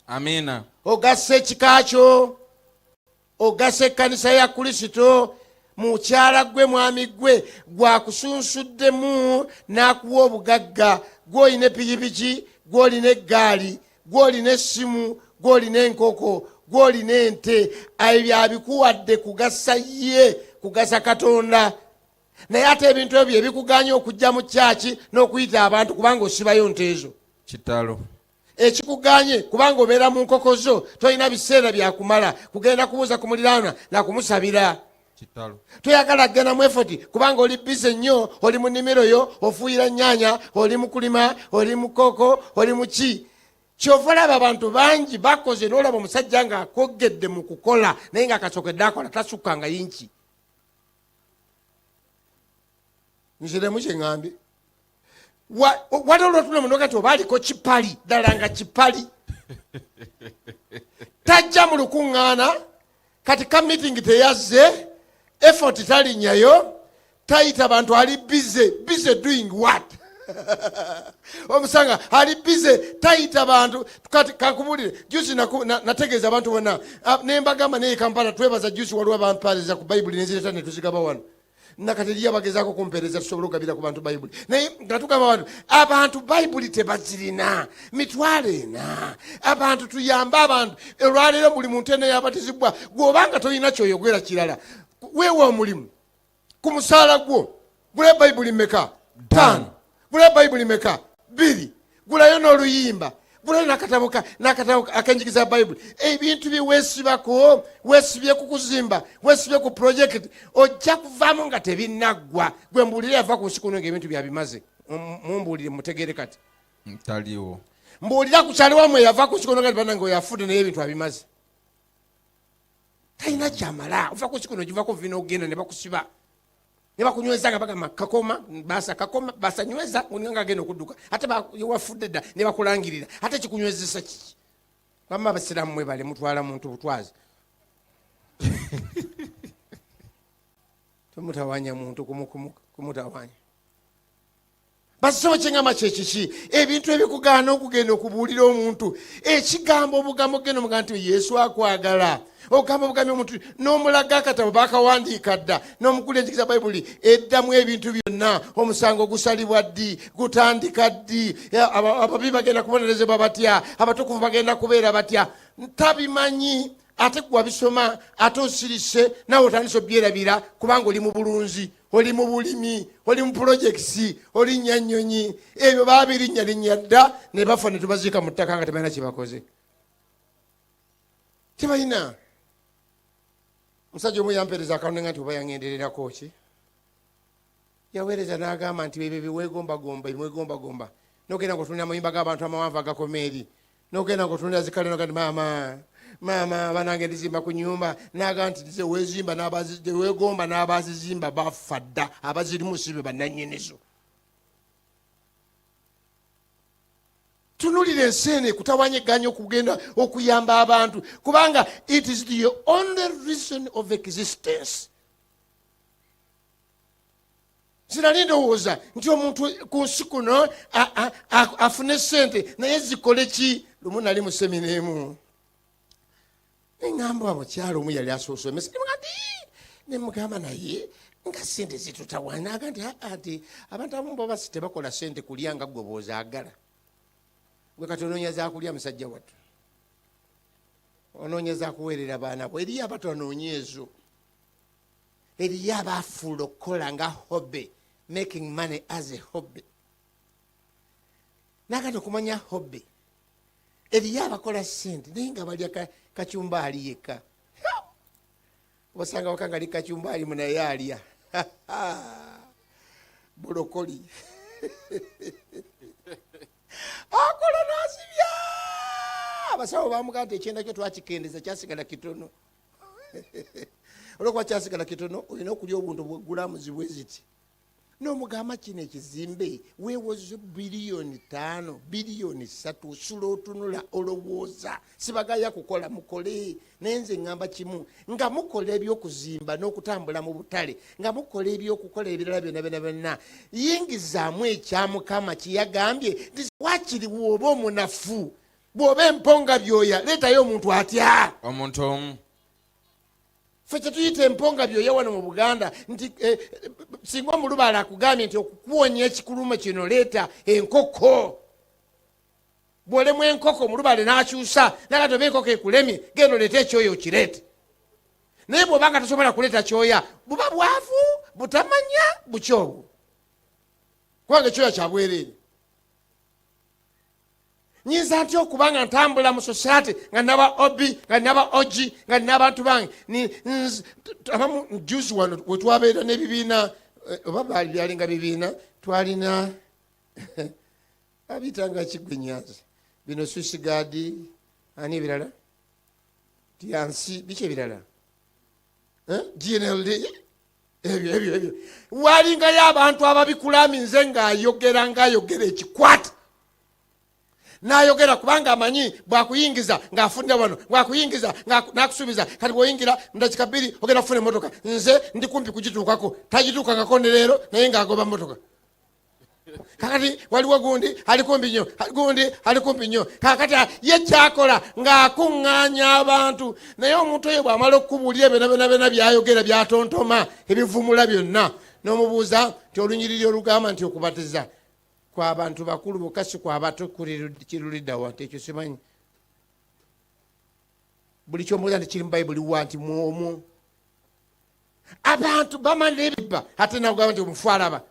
Amiina. Ogasa ekika kyo, ogasa ekkanisa ya Kristo. Mukyala gwe, mwami gwe, gwakusunsuddemu n'akuwa obugagga, gw'olina epikipiki, gw'olina eggaali, gw'olina essimu, gw'olina enkoko, gw'olina ente, ebyo abikuwadde kugasa ye, kugasa Katonda. Naye ate ebintu ebyo ebikuganya okujja mu kyaki n'okuyita abantu kubanga osibayo nte ezo. Kitalo. Ekikuganye kubanga obeera mu nkoko zo, tolina biseera byakumala kugenda kubuuza ku muliraanwa nakumusabira. Kitalo. Toyagala kugenda mu effort kubanga oli busy nnyo, oli mu nnimiro yo, ofuuyira nnyaanya, oli mu kulima, oli mu kooko, oli mu ki. Kyova olaba abantu bangi bakoze, n'olaba omusajja ng'akogedde mu kukola, naye ng'akasookedde akola tasukkanga yinki. Nziremu kye ŋŋambye. Waliwo olwotuna munoga nti oba aliko kipali ddala nga kipali tajja mu lukuŋŋaana, kati ka meeting teyazze, effort talinnyayo, tayita bantu, ali busy. Busy doing what? Omusanga ali busy, tayita bantu. Kati kankubulire, juzi nategeeza abantu bonna, nembagamba naye Kampala twebaza juzi waliwo abampeereza ku Bayibuli nenzireta netuzigaba wano. Nakati eriyo abagezaako kumpeereza tusobole okugabira ku bantu Bayibuli, naye nga tugamba abantu Bayibuli tebazirina 400,000. Abantu tuyambe abantu. Olwaleero buli muntu ena yabatizibwa, gwobanga tolina kyoyogera kirala, weewa omulimu ku musaala gwo, gula Bayibuli meka? Ttaano. Gula Bayibuli meka? Bbiri. Gulayo n'oluyimba, gulayo n'akatabo akenjigiza ya Bayibuli. Ebintu bye weesibako, weesibye ku kuzimba, weesibye ku project, ojja kuvaamu nga tebinaggwa. Gwe mbuulire yava ku nsi kuno ngaebintu byabimaze. Mumbuulire mutegeere kati. Taliwo. Mbuulira ku kyali wamwe yava ku nsi kuno nga banange oyo afudde naye ebintu abimaze, talina kyamala. Ova ku nsi kuno givako vina ogenda ne bakusiba ne bakunyweza nga bagamba kakoma basa, kakoma basa, nyweza nga agenda okudduka, ate wafudde dda ne bakulangirira. Ate kikunywezesa kiki? Bamma abasiraamu mwebale mutwala muntu butwazi, temutawanya muntu kumutawanya. Basobo kyeŋŋamba kyekiki? Ebintu ebikugaana okugenda okubuulira omuntu ekigambo, obugambo, ogenda omugaa nti Yesu akwagala, ogamba obugambi omuntu n'omulaga akatabo bakawandiika dda, n'omugula enjigiza Bayibuli eddamu ebintu byonna, omusango gusalibwa ddi, gutandika ddi, ababi bagenda kubonerezebwa batya, abatukuvu bagenda kubeera batya, ntabimanyi. Ate gwe wabisoma, ate osirise naawe otandise obyerabira kubanga oli mu bulunzi, oli mu bulimi, oli mu projects, olinnya nnyonyi. Ebyo babirinnya linnya dda ne bafa ne tubaziika mu ttaka nga tebalina kyebakoze, tebalina. Omusajja omu yampeereza akanenga nti oba yangendererako ki, yaweereza n'agamba nti ebyo byewegombagomba, ebimwegombagomba, nogenda ngaotunulira amayumba g'abantu amawanvu agakoma eri, nogenda ngaotunulira zikale, noga nti maama, maama, banange ndizimba ku nyumba, naga nti nze wezimba wegomba n'abazizimba bafa dda, abazirimu si be bannannyinizo. Tunulira ensi eno ekutawanya eganya okugenda okuyamba abantu kubanga it is the only reason of existence. Sinali ndowooza nti omuntu ku nsi kuno afune sente naye zikole ki. Lumu nali mu seminar emu, neŋŋamba mukyalo omu yali asoose emesa, nti nemugamba naye nga sente zitutawaana, aga nti aa nti abantu abamu baba si tebakola sente kulya nga gwe bw'ozaagala. Gwe kati onoonya zakulya, musajja wattu, onoonya zakuweerera baana bo. Eriyo abatanoonya ezo, eriyo abafuula okukola nga hobby, making money as a hobby. Nakati okumanya hobby, eriyo abakola sente naye nga balya kacumbaali yekka. Osanga waka nga li kacumbaali mu naye alya broccoli, akola nasibya. Abasawo bamugaa nti ekyenda kyo twakikendeza, kyasigala kitono. Olwokuba kyasigala kitono, olina okulya obuntu bwegulamuzi bwe ziti. N'omugamba kino ekizimbe weewoze 5 biliyoni, 3 biliyoni, osula otunula olowooza. Sibagaya kukola, mukole, naye nze ŋŋamba kimu: nga mukola ebyokuzimba n'okutambula mu butale, nga mukola ebyokukola ebirala byonna byonna byonna, yingizaamu ekya Mukama kyeyagambye nti wakiri bw'oba omunafu, bw'oba emponga byoya, leetayo omuntu atya? Omuntu omu. Ffe kyetuyita emponga byoya wano mu Buganda nti singa omulubaala akugambye nti okukuwonya ekikuluma kino leeta enkoko, bw'olemu enkoko omulubaale n'akyusa nakati oba enkoko ekulemye, genda oleete ekyoya okireete. Naye bw'obanga tosobola kuleeta kyoya, buba bwavu butamanya bukyobwo, kubanga ekyoya kyabwereere. Nyinza ntya okuba nga ntambula mu society nga naba obi, nga naba ogi, nga nina abantu bange? Abamu juzi wano wetwabeera n'ebibiina, oba byalinga bibiina, twalina abiyitanga kigwe nyanza bino Swiss Guard, ani ebirala, tyansi, biki ebirala, GNLD, ebyo ebyo ebyo. Walingayo abantu ababikulaminze ng'ayogera ng'ayogera ekikwata n'ayogera, kubanga amanyi bwakuyingiza ng'afunira wano, bwakuyingiza n'akusuubiza, kati bw'oyingira mu dakika 2 ogenda kufuna emmotoka. Nze ndi kumpi kugituukako, tagituukangako ne leero, naye ng'agoba mmotoka. Kakati waliwo gundi ali kumpi nnyo, gundi ali kumpi nnyo. Kakati ye kyakola ng'akuŋŋaanya abantu, naye omuntu oyo bw'amala okukubuulira byonna byonna byonna byayogera, byatontoma ebivumula byonna, n'omubuuza nti olunyiriri olugamba nti okubatiza kwa bantu bakulu bokka si kwa bato kiruliddawa? Nti ekyo simanyi. Buli kyomubuuza nti kiri mu Bayibuli wa, nti mwomwo. Abantu bamala ebibba, ate nagamba nti omufu alaba.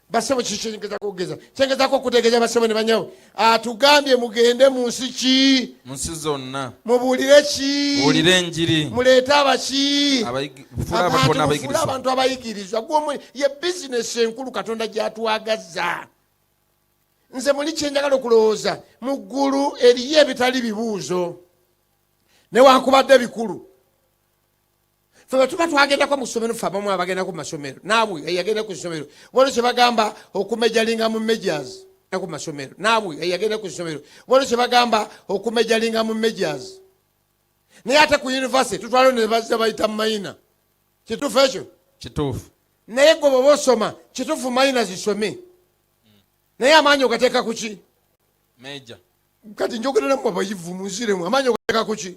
Basebo, kiki kyengezako okugeza, kyengezako okutegeeza, basebo ne banyawo? Atugambye mugende mu nsi ki? Mu nsi zonna. Mubuulire ki? Buulire enjiri. Muleete abaki? Fuula abantu bonna Abantu, mufuule abayigirizwa. Abantu abayigirizwa. Gwomwe ye bizinesi enkulu Katonda gyatwagaza. Nze muli kyenjagala okulowooza, mu ggulu eriyo ebitali bibuuzo newankubadde bikulu. Ffe bwe tuba twagendako mu ssomero, ffe abamu abagendako mu masomero, naawe eyagenda ku ssomero, waliwo kye bagamba okumajoringa mu majors. Ku masomero, naawe eyagenda ku ssomero, waliwo kye bagamba okumajoringa mu majors, naye ate ku university tutwalo ne bazza bayita minor. Kituufu ekyo? Kituufu. Naye gwe bw'oba osoma, kituufu minor zisome, naye amaanyi ogateeka ku ki? Major. Kati njogera namu abayivu, munziremu, amaanyi ogateeka ku ki?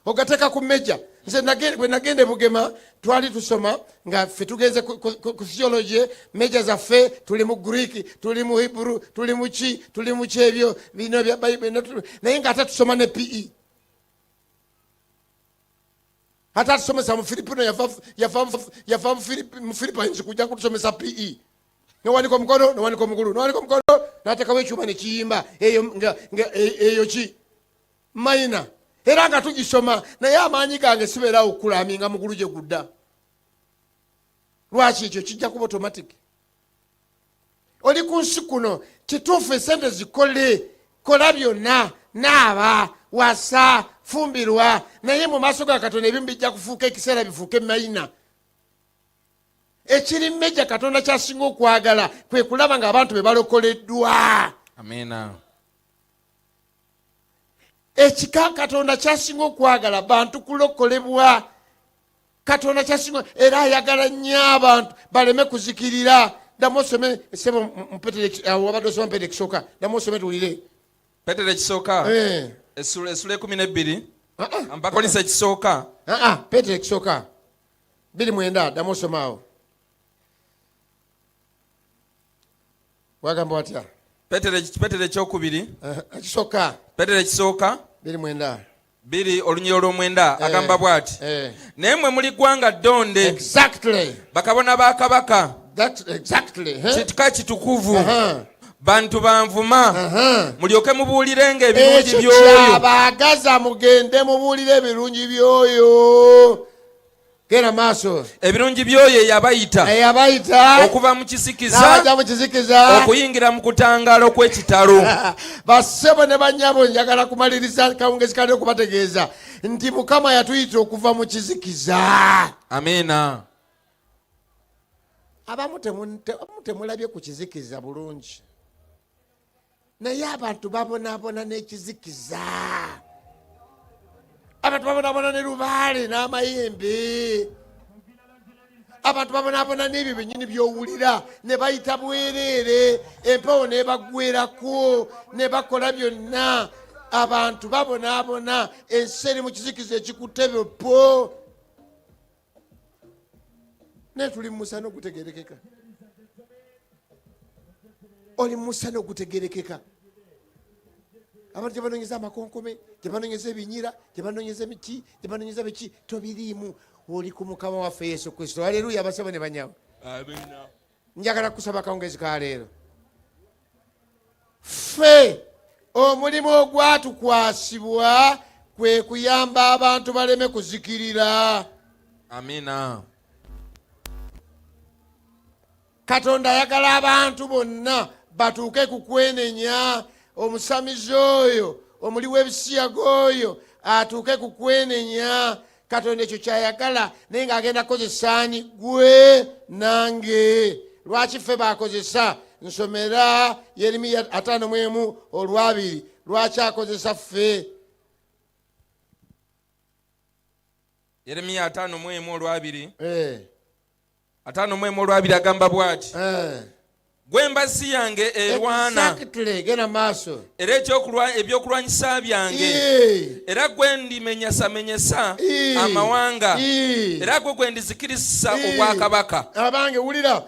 Ogateeka ku major. Nze bwe nagenda e Bugema, twali tusoma nga ffe tugenze ku theology major zaffe, tuli mu Greek, tuli mu Hebrew, tuli mu ki, tuli mu ki, ebyo bino bya Bible, naye nga ate tusoma ne PE. Ate atusomesa mu Filipino, yava mu Philippines kujja kutusomesa PE. Nowanika omukono, nowanika omugulu, nowanika omukono, natekawo ekyuma nekiyimba. Eyo nga eyo ki minor, era nga tugisoma, naye amaanyi gange sibeerawo okukulaminga mugulu gye gudda. Lwaki? Ekyo kijja kuba automatic. Oli ku nsi kuno, kituufu esente zikole, kola byonna, naaba, wasa, fumbirwa, naye mu maaso ga Katonda ebimu bijja kufuuka ekiseera bifuuke minor. Ekiri major, Katonda kyasinga okwagala, kwe kulaba nga abantu be balokoleddwa. Amiina. Ekika Katonda kyasinga okwagala bantu kulokolebwa. Katonda kyasinga, era ayagala nnyo abantu baleme kuzikirira. Ddamu osome, sebo. Wabadde osoma Peetero ekisooka, ddamu osome tuwulire. Peetero ekisooka, essula 12. Abakolinso ekisooka. Peetero ekisooka 29, ddamu osome awo. Wagamba watya? Peetero ekyokubiri. Ekisooka. Peetero ekisooka. 29. 2 olunyiriri olwomwenda, agamba bw'ati: "Naye mmwe muli ggwanga ddonde, bakabona ba kabaka, That's exactly, eh? kika kitukuvu, bantu banvuma, mulyoke mubuulirenga ebirungi Ekyo by'oyo." Kyabaagaza mugende mubuulire ebirungi by'oyo. Genda maaso. Ebirungi by'oyo eyabayita eyabayita okuva mu kizikiza n'abajja mu kizikiza okuyingira mu kutangaala okw'ekitalo. Bassebo ne bannyabo, njagala kumaliriza kawungezi kali okubategeeza nti Mukama yatuyita okuva mu kizikiza. Amiina. Abamu temulabye ku kizikiza bulungi, naye abantu babonaabona n'ekizikiza, abantu babonaabona ne lubaale n'amayembe, abantu babonaabona n'ebyo byennyini by'owulira, ne bayita bwereere, empewo n'ebaggwerako ne bakola byonna. Abantu babonaabona, ensi eri mu kizikiza ekikutte byopo, naye tuli mu musana ogutegerekeka. Oli mu musana ogutegerekeka. Abantu gye banoonyeza amakonkome, gye banoonyeza ebinyira, gye banoonyeza emiti, gye banoonyeza biki, tobiriimu. Oli ku Mukama waffe Yesu Kristo. Aleluya! Abasabo ne banyawo, njagala kusaba akawungezi ka leero. Ffe omulimu ogwatukwasibwa kwe kuyamba abantu baleme kuzikirira. Amiina. Katonda ayagala abantu bonna batuuke ku kwenenya. Omusamize oyo, omuli w'ebisiyaga oyo atuuke ku kwenenya. Katonda ekyo kyayagala, naye ng'agenda kukozesa ani? Gwe nange. Lwaki ffe bakozesa? Nsomera Yeremiya 51 olwabiri. Lwaki akozesa ffe? Yeremiya 51 olwabiri. 51 olwabiri agamba bw'ati: Gwe mbazzi yange erwana. Exactly. Genda maaso. Era ebyokulwanyisa byange. Era gwe ndimenyesamenyesa amawanga. Era gwe gwe ndizikiriza obwakabaka. Abange, wulira,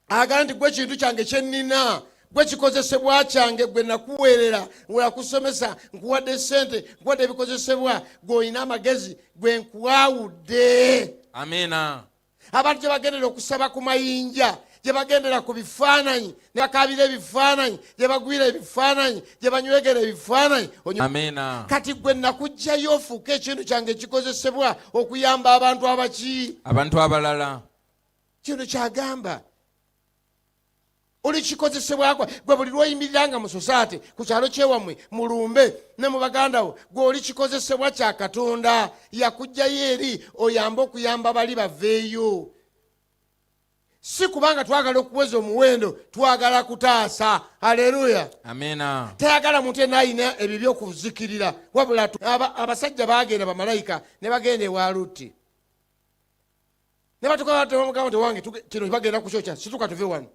agamba nti gwe kintu kyange kyennina, gwe kikozesebwa kyange, gwe nakuweerera, nakusomesa, nkuwadde sente, nkuwadde ebikozesebwa, gwe olina amagezi, gwe nkuwawudde. Amiina. Abantu gye bagendera okusaba ku mayinja, gye bagendera ku bifaananyi ne bakaabira ebifaananyi, gye bagwira ebifaananyi, gye banywegera ebifaananyi. Amiina. Kati gwe nakugjayo ofuuke ekintu kyange ekikozesebwa okuyamba abantu abaki? Abantu abalala. Kino kyagamba oli kikozesebwako gwe buli lwoyimirira nga mu society, ku kyalo kyewammwe, mulumbe ne mu baganda bo, gwe oli kikozesebwa kya Katonda. Yakugjayo eri oyambe okuyamba bali baveeyo. Si kubanga twagala okuweza omuwendo, twagala kutaasa. Aleluya. Amiina. Tayagala muntu yenna alina ebibi okuzikirira, wabula abasajja bagenda, bamalayika ne bagenda ewa Lutti ne batuka bamugamba nti, "Wange, kino bagenda kukyokya, situka tuve wano."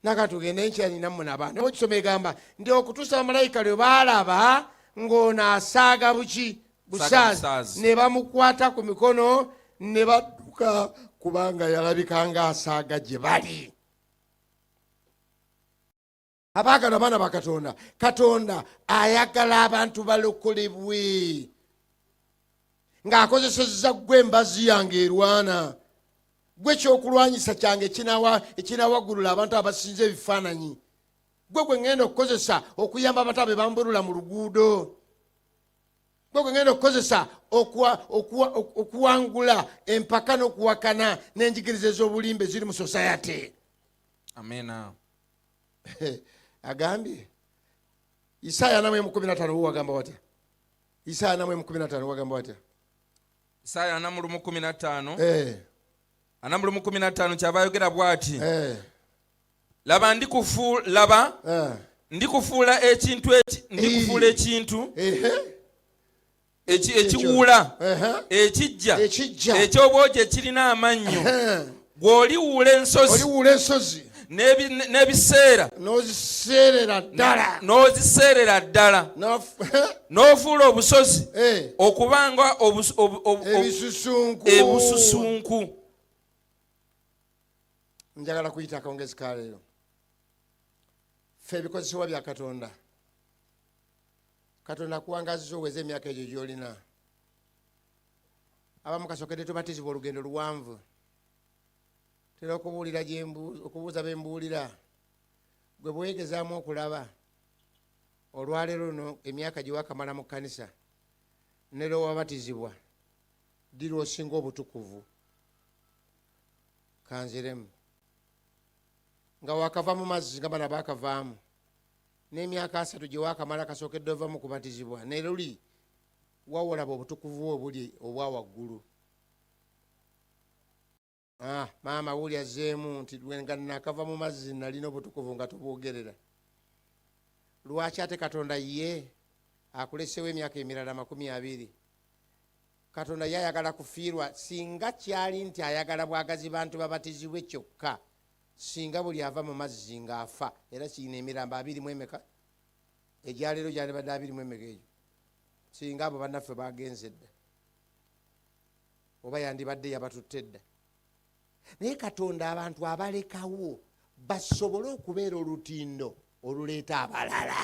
Naga, "Tugende nkyalina mmwe n'abaana." Okisoma egamba nti okutuusa bamalayika lwe baalaba ng'ono asaaga buki? Busaazi. Busaazi. Ne bamukwata ku mikono ne badduka, kubanga yalabika ng'asaaga gye bali. Abaagala abaana ba Katonda, Katonda ayagala abantu balokolebwe ng'akozesezza gwe embazi yange erwana, gwe kyokulwanyisa kyange ekinawaggulula abantu abasinza ebifaananyi, gwe gwe ŋŋenda okukozesa okuyamba abantu abe bambulula mu luguudo, gwe gwe ŋŋenda okukozesa okuwangula empaka n'okuwakana n'enjigiriza ez'obulimba eziri mu society. Amiina. Agambye Isaaya 41:15, wo wagamba watya? Isaaya 41:15 wagamba watya? Isaaya 41:15. 41:15 kyava ayogera bw'ati: Laba, laba, ndikufuula ekintu ndikufuula ekintu ekiwuula ekijja Ekijja. eky'obwogi ekirina amannyo. Gw'oliwuula ensozi Oliwuula ensozi n'ebiseera n'oziseerera ddala. N'oziseerera ddala. N'ofuula obusozi okuba nga ebisusunku. Ebususunku. Njagala kuyita akawungezi ka leero ffe ebikozesebwa bya Katonda. Katonda akuwangaziza oweze emyaka egyo gy'olina. Abamu kasookedde tubatizibwa olugendo luwanvu. Tera okubuulira okubuuza bembuulira, gwe bwegezaamu okulaba olwaleero luno emyaka gye wakamala mu kkanisa ne lwe wabatizibwa, ddi lw'osinga obutukuvu? Kanziremu, nga wakava mu mazzi nga bana bakavaamu n'emyaka 30 gye wakamala kasookedde ova mu kubatizibwa ne luli wawolaba obutukuvu bwe obuli obwa waggulu. Ah, maama wuli azzeemu nti lwe nga nakava mu mazzi nalina obutukuvu nga tubwogerera. Lwaki ate Katonda ye akulesewo emyaka emirala 20? Katonda ye ayagala kufiirwa? Singa kyali nti ayagala bwagazi bantu babatizibwe kyokka, singa buli ava mu mazzi ng'afa. Era kiina emirambo abiri mu emeka egyaleero gyandibadde abiri mu emeka egyo, singa abo bannaffe bagenze dda, oba yandibadde yabatutte dda. Naye Katonda abantu abalekawo basobole okubeera olutindo oluleeta abalala.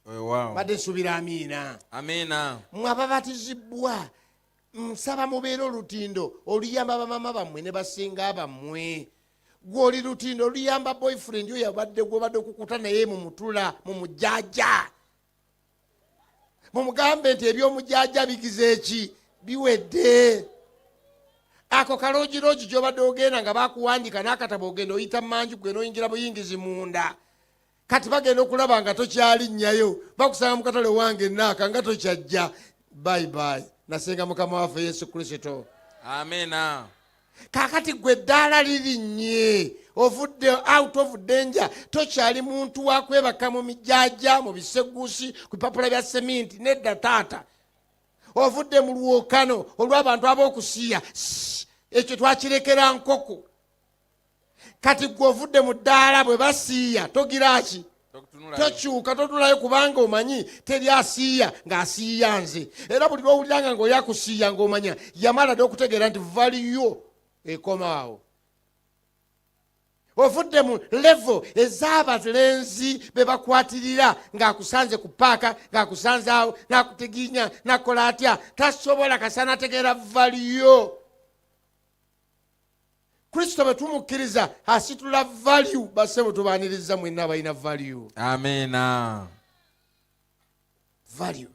Weewaawo. Badde nsuubira amiina. Amiina. Mwe ababatizibwa, nsaba mubeere olutindo oluyamba bamama bammwe ne basinga bammwe. Gwe oli lutindo oluyamba boyfriend oyo abadde gwobadde okukuta naye mumutula mumujaja, mumugambe nti ebyomujaja bigize eki, biwedde. Ako kaloogirogi gyobadde ogenda nga bakuwandika n'akatabo, ogenda oyita manju gwe noyingira buyingizi munda. Kati bagenda okulaba nga tokyalinnyayo, bakusanga mu katale wange naaka nga tokyajja. Bye bye, nasenga Mukama waffe Yesu Kristo. Amiina. Kakati gwe eddaala lirinnye, ovudde out of danger, tokyali muntu wakwebaka mu mijaja, mu bisegusi, ku bipapula bya seminti. Nedda taata, ovudde mu lwokano olw'abantu ab'okusiya, ekyo twakirekera nkoko. Kati gwe ovudde mu ddaala, bwe basiiya togiraki, tokyuka, totunulayo, kubanga omanyi teri asiiya ng'asiiya nze. Era buli lwowuliranga ng'oli akusiiya, ng'omanya yamala dde okutegeera nti value ekomaawo. Ovudde mu level ez'abalenzi be bakwatirira ng'akusanze ku paaka, ng'akusanze awo, n'akuteginya, n'akola atya, tasobola kasana ategeera value. Kristo bwe tumukkiriza asitula value. Bassebo, tubaaniriza mwenna abalina value. Amiina. Value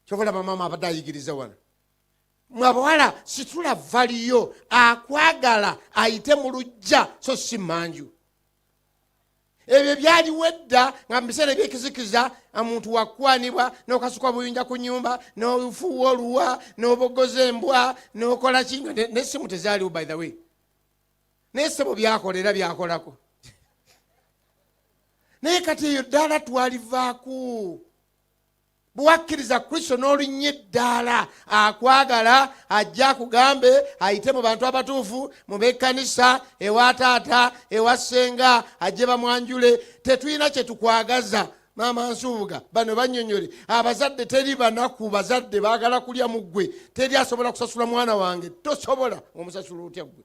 kyova olaba maama abadde ayigiriza wano. Mwe abawala, situla value. Akwagala ayite mu lujja so si manju. Ebyo byaliwo edda nga mu biseera ebyekizikiza, omuntu wakwanibwa n'okasuka obuyinja ku nyumba, n'ofuuwa oluwa, n'obogoza embwa, n'okola ki, nga n'essimu tezaaliwo, by the way. Naye ssebo byakola era byakolako, naye kati eyo ddaala twalivaako. Bwewakkiriza Kristo n'olinnya eddaala, akwagala ajja akugambe ayite mu bantu abatuufu, mu b'ekkanisa, ewa taata, ewa ssenga, ajje bamwanjule. Tetulina kye tukwagaza. Maama Nsubuga, bano bannyonnyole abazadde. Teri banaku, bazadde baagala kulya mu ggwe. Teri asobola kusasula mwana wange, tosobola. Omusasula otya ggwe?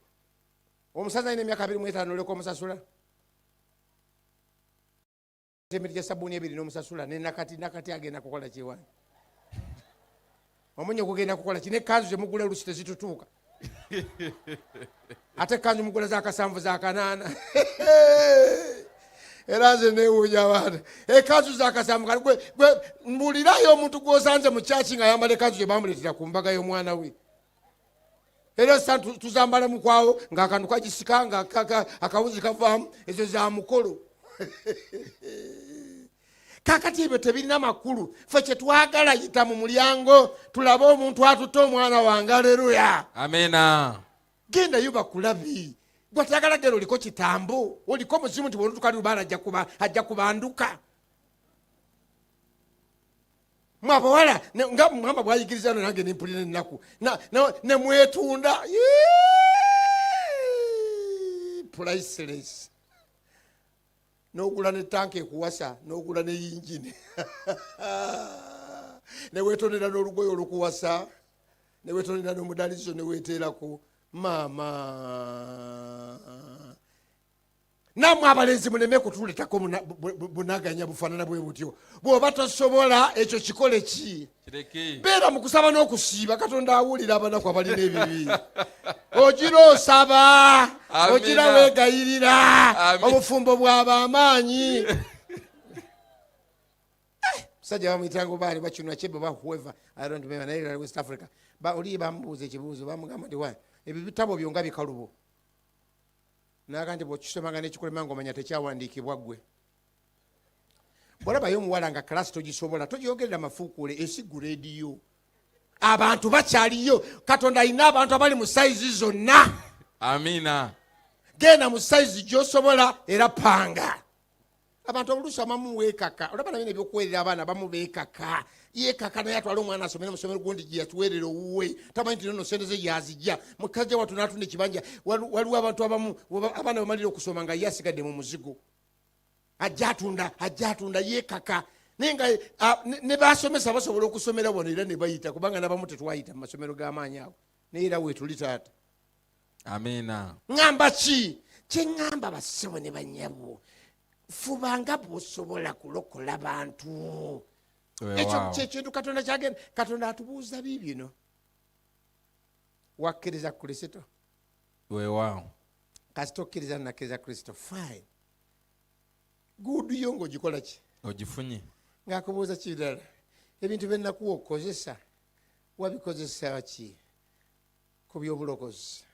Omusaza alina emyaka 25, oleka omusasula emiti gya sabbuuni ebiri n'omusasula ne nakati nakati agenda kukola kiwange omunyo gugenda kukola ki? Nekanzu zemugula olusi tezitutuuka, ate kanzu mugula zakasanvu, zakanaana. Era nze newuunya abaana, ekanzu zakasanvu. Kati gwe mbulirayo omuntu gwosanze mu kyaki nga ayambala ekanzu gye bamuleetera ku mbaga y'omwana we. Era sa tuzambala mukwawo ng'akantu kagisika, nga akawuzi kavaamu, ezo za mukolo. Kakati ebyo tebirina makulu. Fe kyetwagala, yita mu mulyango tulabe omuntu atutte omwana wange. Aleluya. Amiina. Gendayo bakulabi. Gwatayagala genda, oliko kitambo, oliko muzimu, nti bwonutuka lubaala ajja kubanduka. Mwe abawala, nga mama bwayigiriza no, nange nempulira ennaku, nemwetunda. Priceless. N'ogula ne tanka ekuwasa, n'ogula ne yingini, newetondera n'olugoye olukuwasa, newetondera n'omudalizo, neweteerako. Maama, nammwe abalenzi muleme kutuletako bunaganya bufaanana bwe butyo. Bw'oba tosobola ekyo, kikole ki? Kireke. Beera mu kusaba n'okusiiba. Katonda awulira abanaku abalina ebibi. Ogira osaba. Amina. Ogira weegayirira. Amin. Obufumbo bwaba amaanyi. Musajja bamuyitanga obaali bakinwa kyebe oba whoever, I don't remember, naye era West Africa. Oli bamubuuza ekibuuzo, bamugamba nti, "Wa ebyo bitabo byo nga bikalubo?" Naga nti, "Bwokisomanga nekikulema, ngaomanya tekyawandiikibwa ggwe." Bwolabayo omuwala nga class togisobola, togyogerera mafuukuule. Esi grade yo, abantu bakyaliyo. Katonda alina abantu abali mu size zonna. Amiina. Genda mu size gyosobola era panga. Abantu oluusi abamu weekaka, olaba nabyo ebyokuweerera abaana, abamu beekaka, yeekaka naye atwale omwana asomere musomero gundi gye yatuweerera owuwe, tamanyi nti nono sente ze yazijja mukajja watu n'atunda ekibanja. Waliwo abantu abamu abaana bamalira okusoma nga ye asigadde mu muzigo, ajja atunda, ajja atunda, yeekaka. Naye nga ne basomesa basobola okusomera wano era ne bayita, kubanga nabamu tetwayita mu masomero g'amaanyi ago, naye era weetuli taata. Amiina. Ŋŋamba ki? Kyeŋŋamba, bassebo ne bannyabo, fubanga bw'osobola kulokola bantu. Ekyo kyekintu Katonda kyagenda. Katonda atubuuza biibino: wakkiriza Kristo? Weewaawo. Kasita okkiriza nakkiriza Kristo, fine, good. Yo ng'ogikola ki? Ogifunye. Ng'akubuuza kirala, ebintu byenakuwa okukozesa wabikozesa ki ku by'obulokozi?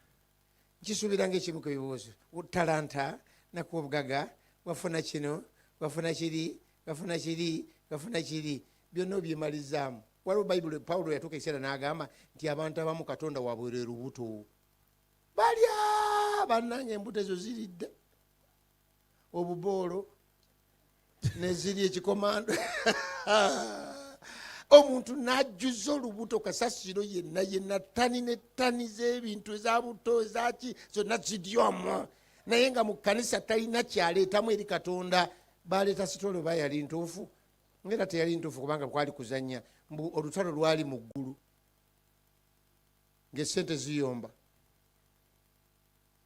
Nkisuubira ngaekimu ku bibuuzo. Talanta nakuwa, obugaga wafuna, kino wafuna, kiri wafuna, kiri wafuna, kiri byonna obyemalizaamu. Waliwo Bayibuli, Pawulo yatuuka ekiseera n'agamba nti abantu abamu Katonda wabwera erubuto balya. Bannange, embuto ezo ziridda obuboolo neziri ekikomando, omuntu n'ajjuza olubuto kasasiro yenna yenna, tani ne tani z'ebintu, ezabuto, ezaki, zonna ziri omwo, naye nga mu kkanisa talina kyaleetamu eri Katonda. Baleeta story, oba yali ntuufu, ngaera teyali ntuufu, kubanga kwali kuzanya. Mbu olutalo lwali mu ggulu ng'esente ziyomba.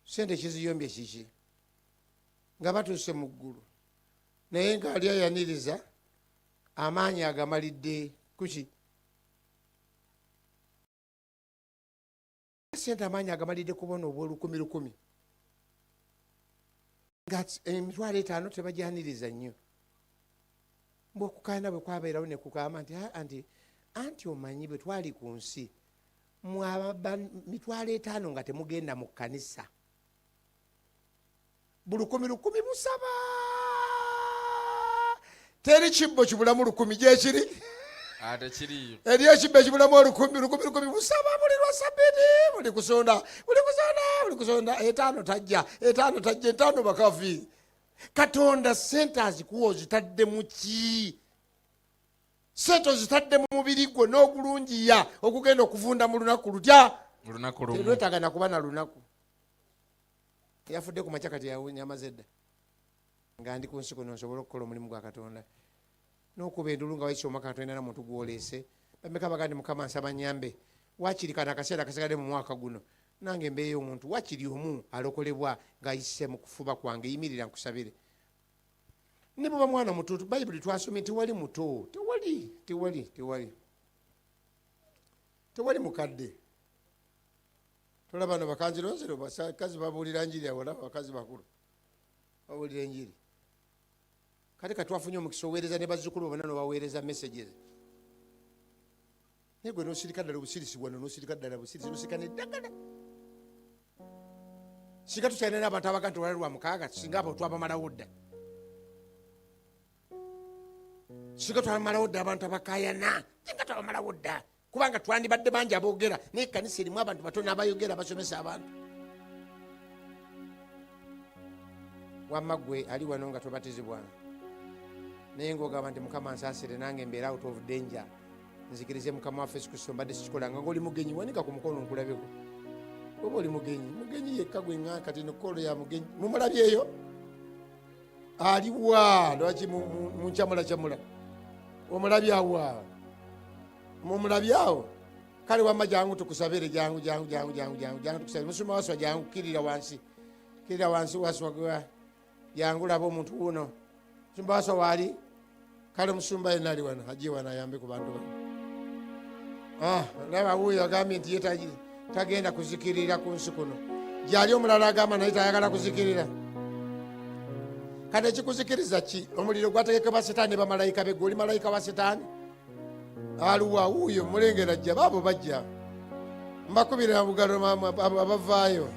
Sente kiziyombye kiki nga batuuse mu ggulu, naye ng'ali ayaniriza amaanyi agamalidde kuki? Sente amaanyi agamalidde kubona obwolukumi lukumi, nga 50,000 tebajyaniriza nnyo. Mbwokukaana bwe kwabeerawo ne kugamba nti anti anti omanyi bwe twali ku nsi mwaba 50,000 nga temugenda mu kkanisa, bulukumi lukumi busaba, teri kibbo kibulamu lukumi gyekiri. Ate kiriyo. Eri ekibbo ekibulamu olukumi lukumi lukumi busaba buli lwa sabiti, buli kusonda, buli kusonda, buli kusonda, 5 tajja, 5 tajja, 5 bakafi. Katonda sente azikuwa ozitadde mu ki? Sente ozitadde mu mubiri gwo n'ogulungiya okugenda okuvunda mu lunaku lutya? Olunaku lumu. Telwetaaga nakuba na lunaku. Yafudde ku makya, kati yamaze dda. Nga ndi ku nsi kuno nsobole okukola omulimu gwa Katonda n'okuba endulu nga wayise omwaka nga tolina na muntu gwoleese. Bameka baga nti, Mukama, nsaba nyambe wakiri kano akaseera akasigadde mu mwaka guno, nange mbeeyo omuntu wakiri omu alokolebwa ng'ayise mu kufuba kwange. Yimirira nkusabire. Ne bweba mwana muto, Bayibuli twasomye, tewali muto, tewali, tewali, tewali, tewali mukadde. Tolaba no bakanzironziro bakazi babuulira njiri awo, olaba bakazi bakulu babuulira enjiri. Kati katwafunye omukisa oweereza ne bazzukulu bonna nobaweereza messages, naye gwe nosirika ddala obusirisi wano, nosirika ddala busirisi, nosirika neddagala. Singa tukyalina n'abantu abaga nti olwali lwa mukaaga, singa abo twabamalawo dda, singa twabamalawo dda abantu abakayana, singa twabamalawo dda, kubanga twandibadde bangi aboogera, naye ekkanisa erimu abantu batono abayogera, basomesa abantu. Wamma gwe ali wano nga tobatizibwa, naye ngaogamba nti, Mukama nsaasire, nange mbeera out of danger, nzikirize Mukama waffe Yesu Kristo, mbadde sikikolanga, ngaoli mugenyi, wanika ku mukono nkulabeko oba oli mugenyi. Mugenyi yekka gwe ŋŋa kati nokolo ya mugenyi mumulabyeyo aliwa? Lwaki munkyamulakyamula? Omulabye awa? Mumulabye awo? Kale wamma jangu tukusabire. Jangu, jangu, jangu, jangu, jangu, jangu tukusabire. Musumba Waswa, jangu, kkirira wansi, kkirira wansi. Waswa, jangu laba omuntu wuno. Musumba Waswa waali? Kale musumba yenna ali wano ajje wano ayambe ku bantu bano. Ah, laba wuuyo agambye nti ye tagenda kuzikirira ku nsi kuno. Gyali omulala agamba naye tayagala kuzikirira. Kati ekikuzikiriza ki? Omuliro gwategekebwa Setaani ne bamalayika be. Gwe oli malayika wa Setaani? Aluwa wuuyo mulengera jja, baabo bajja mbakubira bugalo abavaayo.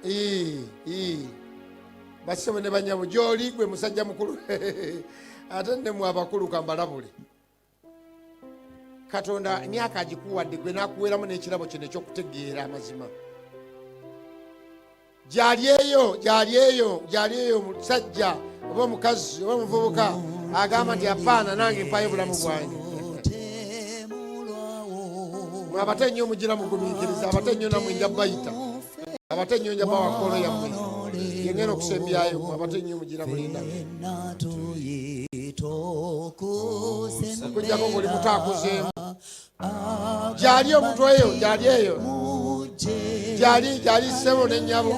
Ii, bassebo ne banyabo, gyoli gwe musajja mukulu, ate nnemwe abakulu kambalabule. Katonda emyaka agikuwadde gwe n'akuweeramu n'ekirabo kino ekyokutegeera amazima. Gyali eyo, gyali eyo, gyali eyo omusajja oba omukazi oba omuvubuka agamba nti apaana, nange mpayo obulamu bwange. Mwe abate ennyo mugira mugumiikiriza, abate ennyo namwe nja bayita, abate ennyo nja bawa call yammwe yengenda okusembyayo. Mwe abate ennyo mugira mulinda okujjako ng'oli muto akuzeemu. Gyali omuntu eyo, gyali eyo, gyali, gyali ssebo ne nnyabo.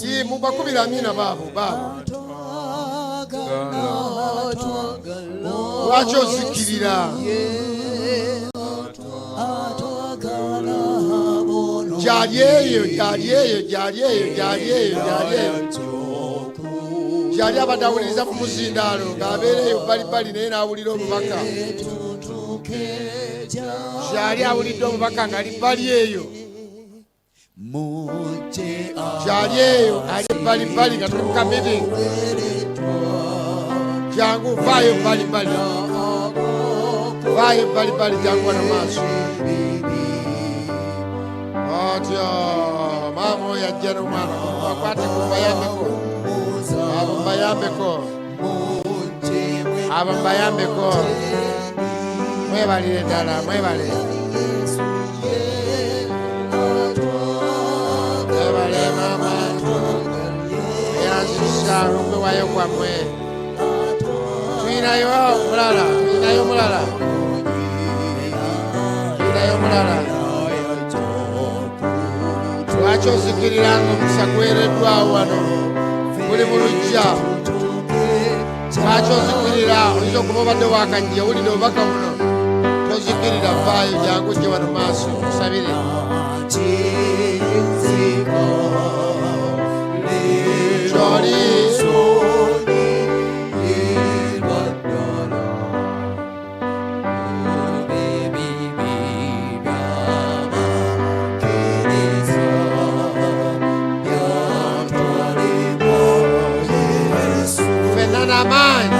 Ii, mubakubira amiina. Baabo, baabo. Lwaki ozikirira? Atwagala bono. Gyali eyo, gyali eyo, gyali eyo, gyali eyo, gyali eyo, gyali. Abadde awuliriza ku muzindaalo ng'abeera eyo bbalibbali, naye n'awulira obubaka. Gyali awulidde obubaka ng'ali bbali eyo, gyali eyo, ali bbalibbali nga tuli mu ka meeting. Jangu, vaayo bbalibbali, vaayo bbalibbali, jangu wano maaso. Otyo maama oyo ajja n'omwana, bakwateko, bayambeko abo, bayambeko abo, bayambeko. Mwebalire ddala, mwebale, mwebale maama, eyanzisa olw'okwewayo kwammwe. Tuyinayo omulala? Tuyinayo omulala? Tuyinayo omulala? Lwaki ozikirira nga omukisa gwereddwawo wano, guli mu luggya? Lwaki ozikirira? Oyinza okuba obadde wakajja, owulire obubaka buno. Tozikirira, vaayo, jangu ojje wano maaso tusabire. Kyoli. Ffenna n'amaanyi.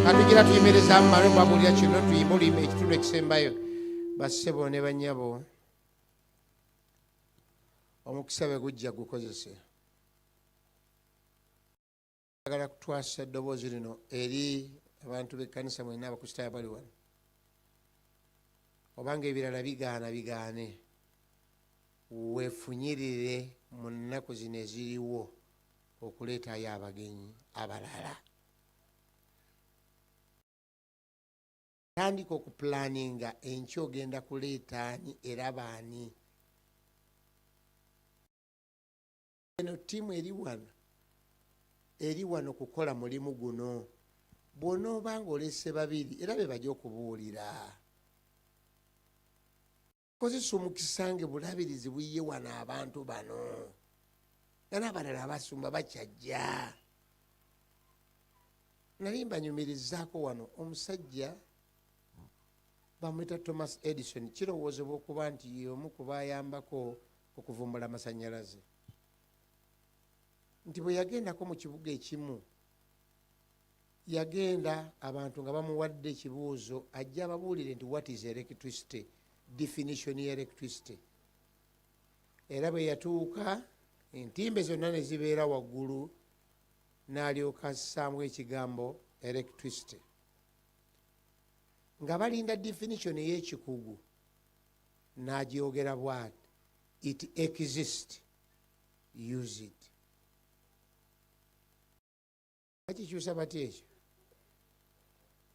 Katugira tuyimirizaamu male babuulira kino, tuyimbe oluyimba ekitundu ekisembayo. Bassebo ne bannyabo, omukisa bwe gujja gukozese. Njagala kutwasa eddoboozi lino eri abantu b'ekkanisa mwenna Abakristaayo bali wano. Obanga ebirala bigaana, bigaane, weefunyirire mu nnaku zino eziriwo okuleetayo abagenyi abalala. Tandika okupulaninga enkya ogenda kuleeta ani era baani. Eno ttiimu eri wano, eri wano kukola mulimu guno. Bw'onooba ng'olese babiri, era be bajja okubuulira. Kozesa omukisa nge bulabirizi buyiye wano abantu bano, nga n'abalala abasumba bakyajja. Nali mbanyumirizaako wano omusajja bamuyita Thomas Edison. Kirowoozebwa okuba nti y'omu ku baayambako okuvumbula amasannyalaze, nti bwe yagendako mu kibuga ekimu, yagenda abantu nga bamuwadde ekibuuzo ajja ababuulire nti, "What is electricity?" Definition ya electricity. Era bwe yatuuka, entimbe zonna ne zibeera waggulu, n'alyoka assaamu ekigambo electricity nga balinda definition ey'ekikugu. N'agyogera bwati: "It exist, use it." Bakikyusa bati ekyo,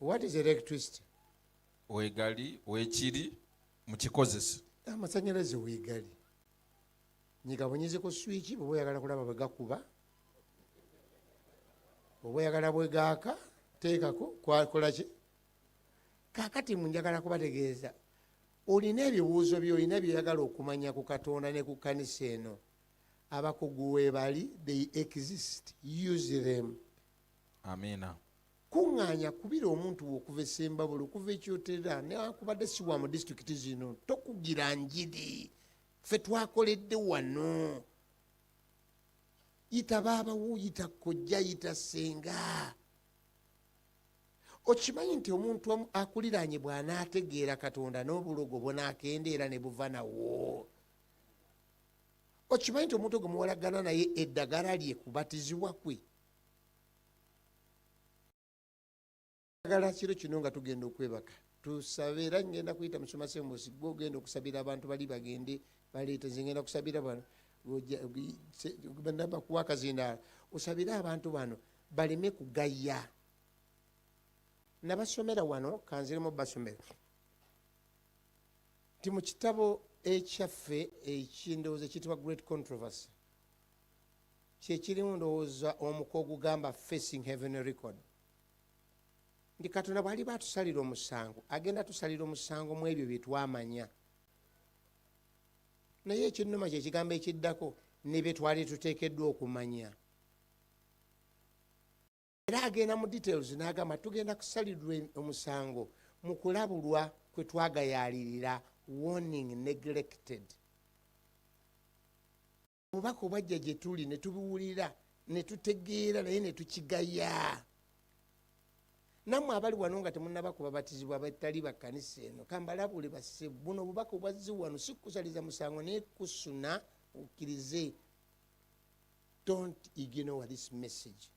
what is electricity? Weegali, weekiri, mukikozese. Amasanyalaze weegali, nyiga bunyizi ku switch bw'oba oyagala kulaba bwe gakuba, oba oyagala bwe gaaka, teekako kwakola ki. Kaakati munjagala kubategeeza, olina ebibuuzo byolina byoyagala okumanya ku Katonda ne ku kkanisa eno, abakugu weebali, they exist, use them. Amiina. Kuŋŋaanya, kubira omuntu we okuva esembabule, okuva ekyotera, newankubadde si wa mu disitulikiti zino, tokugira njiri. Ffe twakoledde wano. Yita baabawo, yita kojja, yita ssenga. Okimanyi nti omuntu akuliraanye bw'anaategeera Katonda, n'obulogo bunaakendeera ne buva nawo? Okimanyi nti omuntu ogwo muwalagana naye, eddagala lye kubatizibwa kwe? Agala kiro kino nga tugenda okwebaka tusabe, era ngenda kuyita musoma Semusi, gwe ogenda okusabira abantu bali bagende baleete. Nze ngenda kusabira bano. Bakuwa akazindaalo osabire abantu bano baleme kugaya. Nabasomera wano, kanziremu basomera nti mu kitabo ekyaffe ekindowooza ekiyitibwa Great Controversy, kyekirimu ndowooza omuko ogugamba Facing Heavenly Record, nti Katonda bw'aliba atusalira omusango, agenda tusalira omusango mu ebyo bye twamanya. Naye ekinnuma kyekigambo ekiddako, ne bye twali tuteekeddwa okumanya. Era agenda mu details n'agamba tugenda kusalirwa omusango mu kulabulwa kwe twagayaalirira, warning neglected. Obubaka obwajja gye tuli ne tubuwulira ne tutegeera, naye ne tukigaya. Nammwe abali wano nga temunnaba kubabatizibwa, batali bakkanisa eno, kambalabule basse, buno obubaka obwazzi wano si kukusaliza musango, naye kusuna okkirize. Don't ignore this message.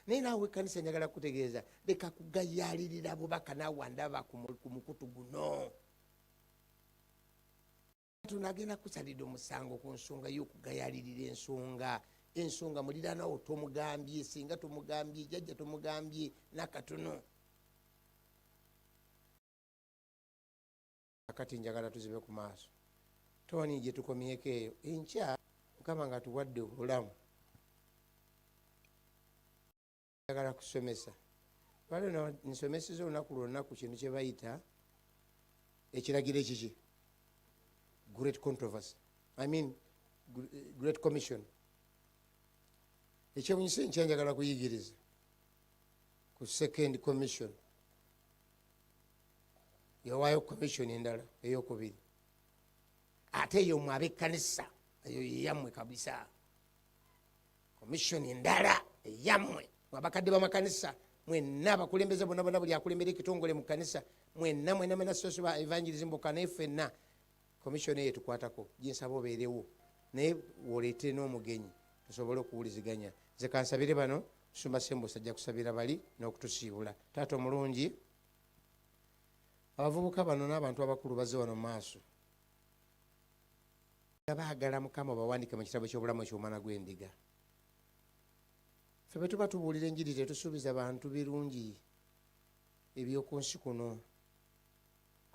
Naye naawe ekkanisa, njagala kutegeeza, leka kugayaalirira bubaka. Naawe andaba ku mukutu guno, Katonda agenda kusalira omusango ku nsonga y'okugayaalirira ensonga. Ensonga muliraanawo tomugambye, singa tomugambye, jjajja tomugambye nakatono. Akati njagala tuzibe ku maaso toni gye tukomyeko eyo. Enkya, Mukama nga tuwadde obulamu, njagala kusomesa. Lwali nsomeseza olunaku lwonna ku kintu kye bayita ekiragiro ekiki, Great Controversy, I mean Great Commission. Ekyewunyisa, enkya njagala kuyigiriza ku Second Commission. Yawaayo commission endala eyokubiri, ate eyo mwe ab'ekkanisa, eyo yeyammwe kabisa. Commission endala eyammwe abakadde b'amakanisa mwenna, abakulembeze bonna bonna, buli akulembera ekitongole mu kanisa, mwenna mwenna mwena, soso ba evangelism bokka, naye ffenna commission eyo etukwatako. Ginsaba obeerewo, naye woleete n'omugenyi tusobole okuwuliziganya. Nze kansabire bano. Sumba Sembusa ajja kusabira bali n'okutusiibula. Taata omulungi, abavubuka bano n'abantu abakulu bazze wano mu maaso nga baagala, Mukama, bawandiike mu kitabo ky'obulamu eky'Omwana gw'Endiga. Ffe bwe tuba tubuulira enjiri, tetusuubiza bantu birungi ebyoku nsi kuno,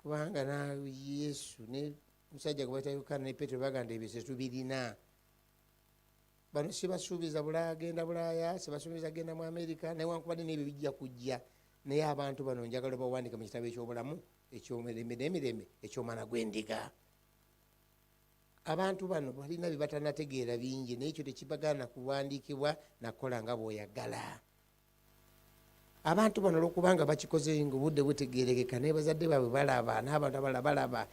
kubanga na Yesu ne musajja gwe bayita Yokaana ne Petero baganda ebyo tetubirina. Bano sibasuubiza bulagenda Bulaaya, sibasuubiza genda mu Amerika, naye wankubadde n'ebyo bijja kujja. Naye abantu bano njagala bawandiike mu kitabo ekyobulamu ekyomirembe n'emirembe eky'Omwana gw'Endiga. Abantu bano balina bye batanategeera bingi, naye ekyo tekibagaana kuwandiikibwa nakukola nga bw'oyagala. Abantu bano olwokubanga bakikoze nga obudde butegerekeka, naye bazadde baabwe balaba n'abantu abalala balaba,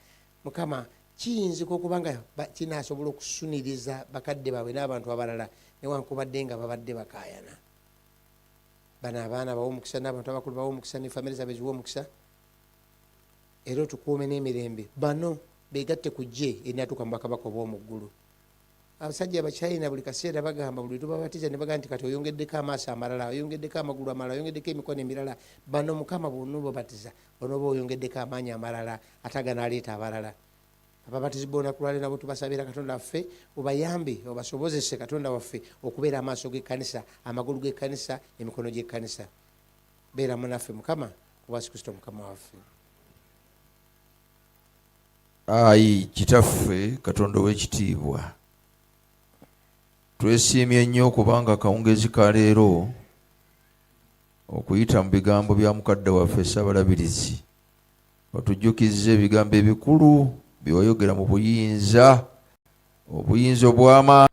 Mukama, kiyinzika okuba nga kinaasobola okusuniriza bakadde baabwe n'abantu abalala, newankubadde nga babadde bakaayana. Bano abaana bawe omukisa, n'abantu abakulu bawe omukisa, ne famire zaabwe ziwe omukisa, era otukuume n'emirembe. Bano begatte ku gye erinatuuka mu bwakabaka obw'omu ggulu. Abasajja Abachina buli kaseera bagamba, buli tubabatiza ne bagamba nti kati oyongeddeko amaaso amalala, oyongeddeko amagulu amalala, oyongeddeko emikono emirala. Bano, Mukama, bw'onoobabatiza, onooba oyongeddeko amaanyi amalala ate aganaaleeta abalala. Ababatizibwa olunaku lwaleero nabo tubasabira, Katonda waffe, obayambe, obasobozese, Katonda waffe, okubeera amaaso g'ekkanisa, amagulu g'ekkanisa, emikono gy'ekkanisa. Beera munaffe, Mukama, ku bwa Yesu Kristo Mukama waffe. Ayi Kitaffe Katonda ow'ekitiibwa, twesiimye nnyo kubanga akawungeezi ka leero, okuyita mu bigambo bya mukadde waffe Ssabalabirizi, otujjukizza ebigambo ebikulu bye wayogera mu buyinza, obuyinza obw'amaanyi.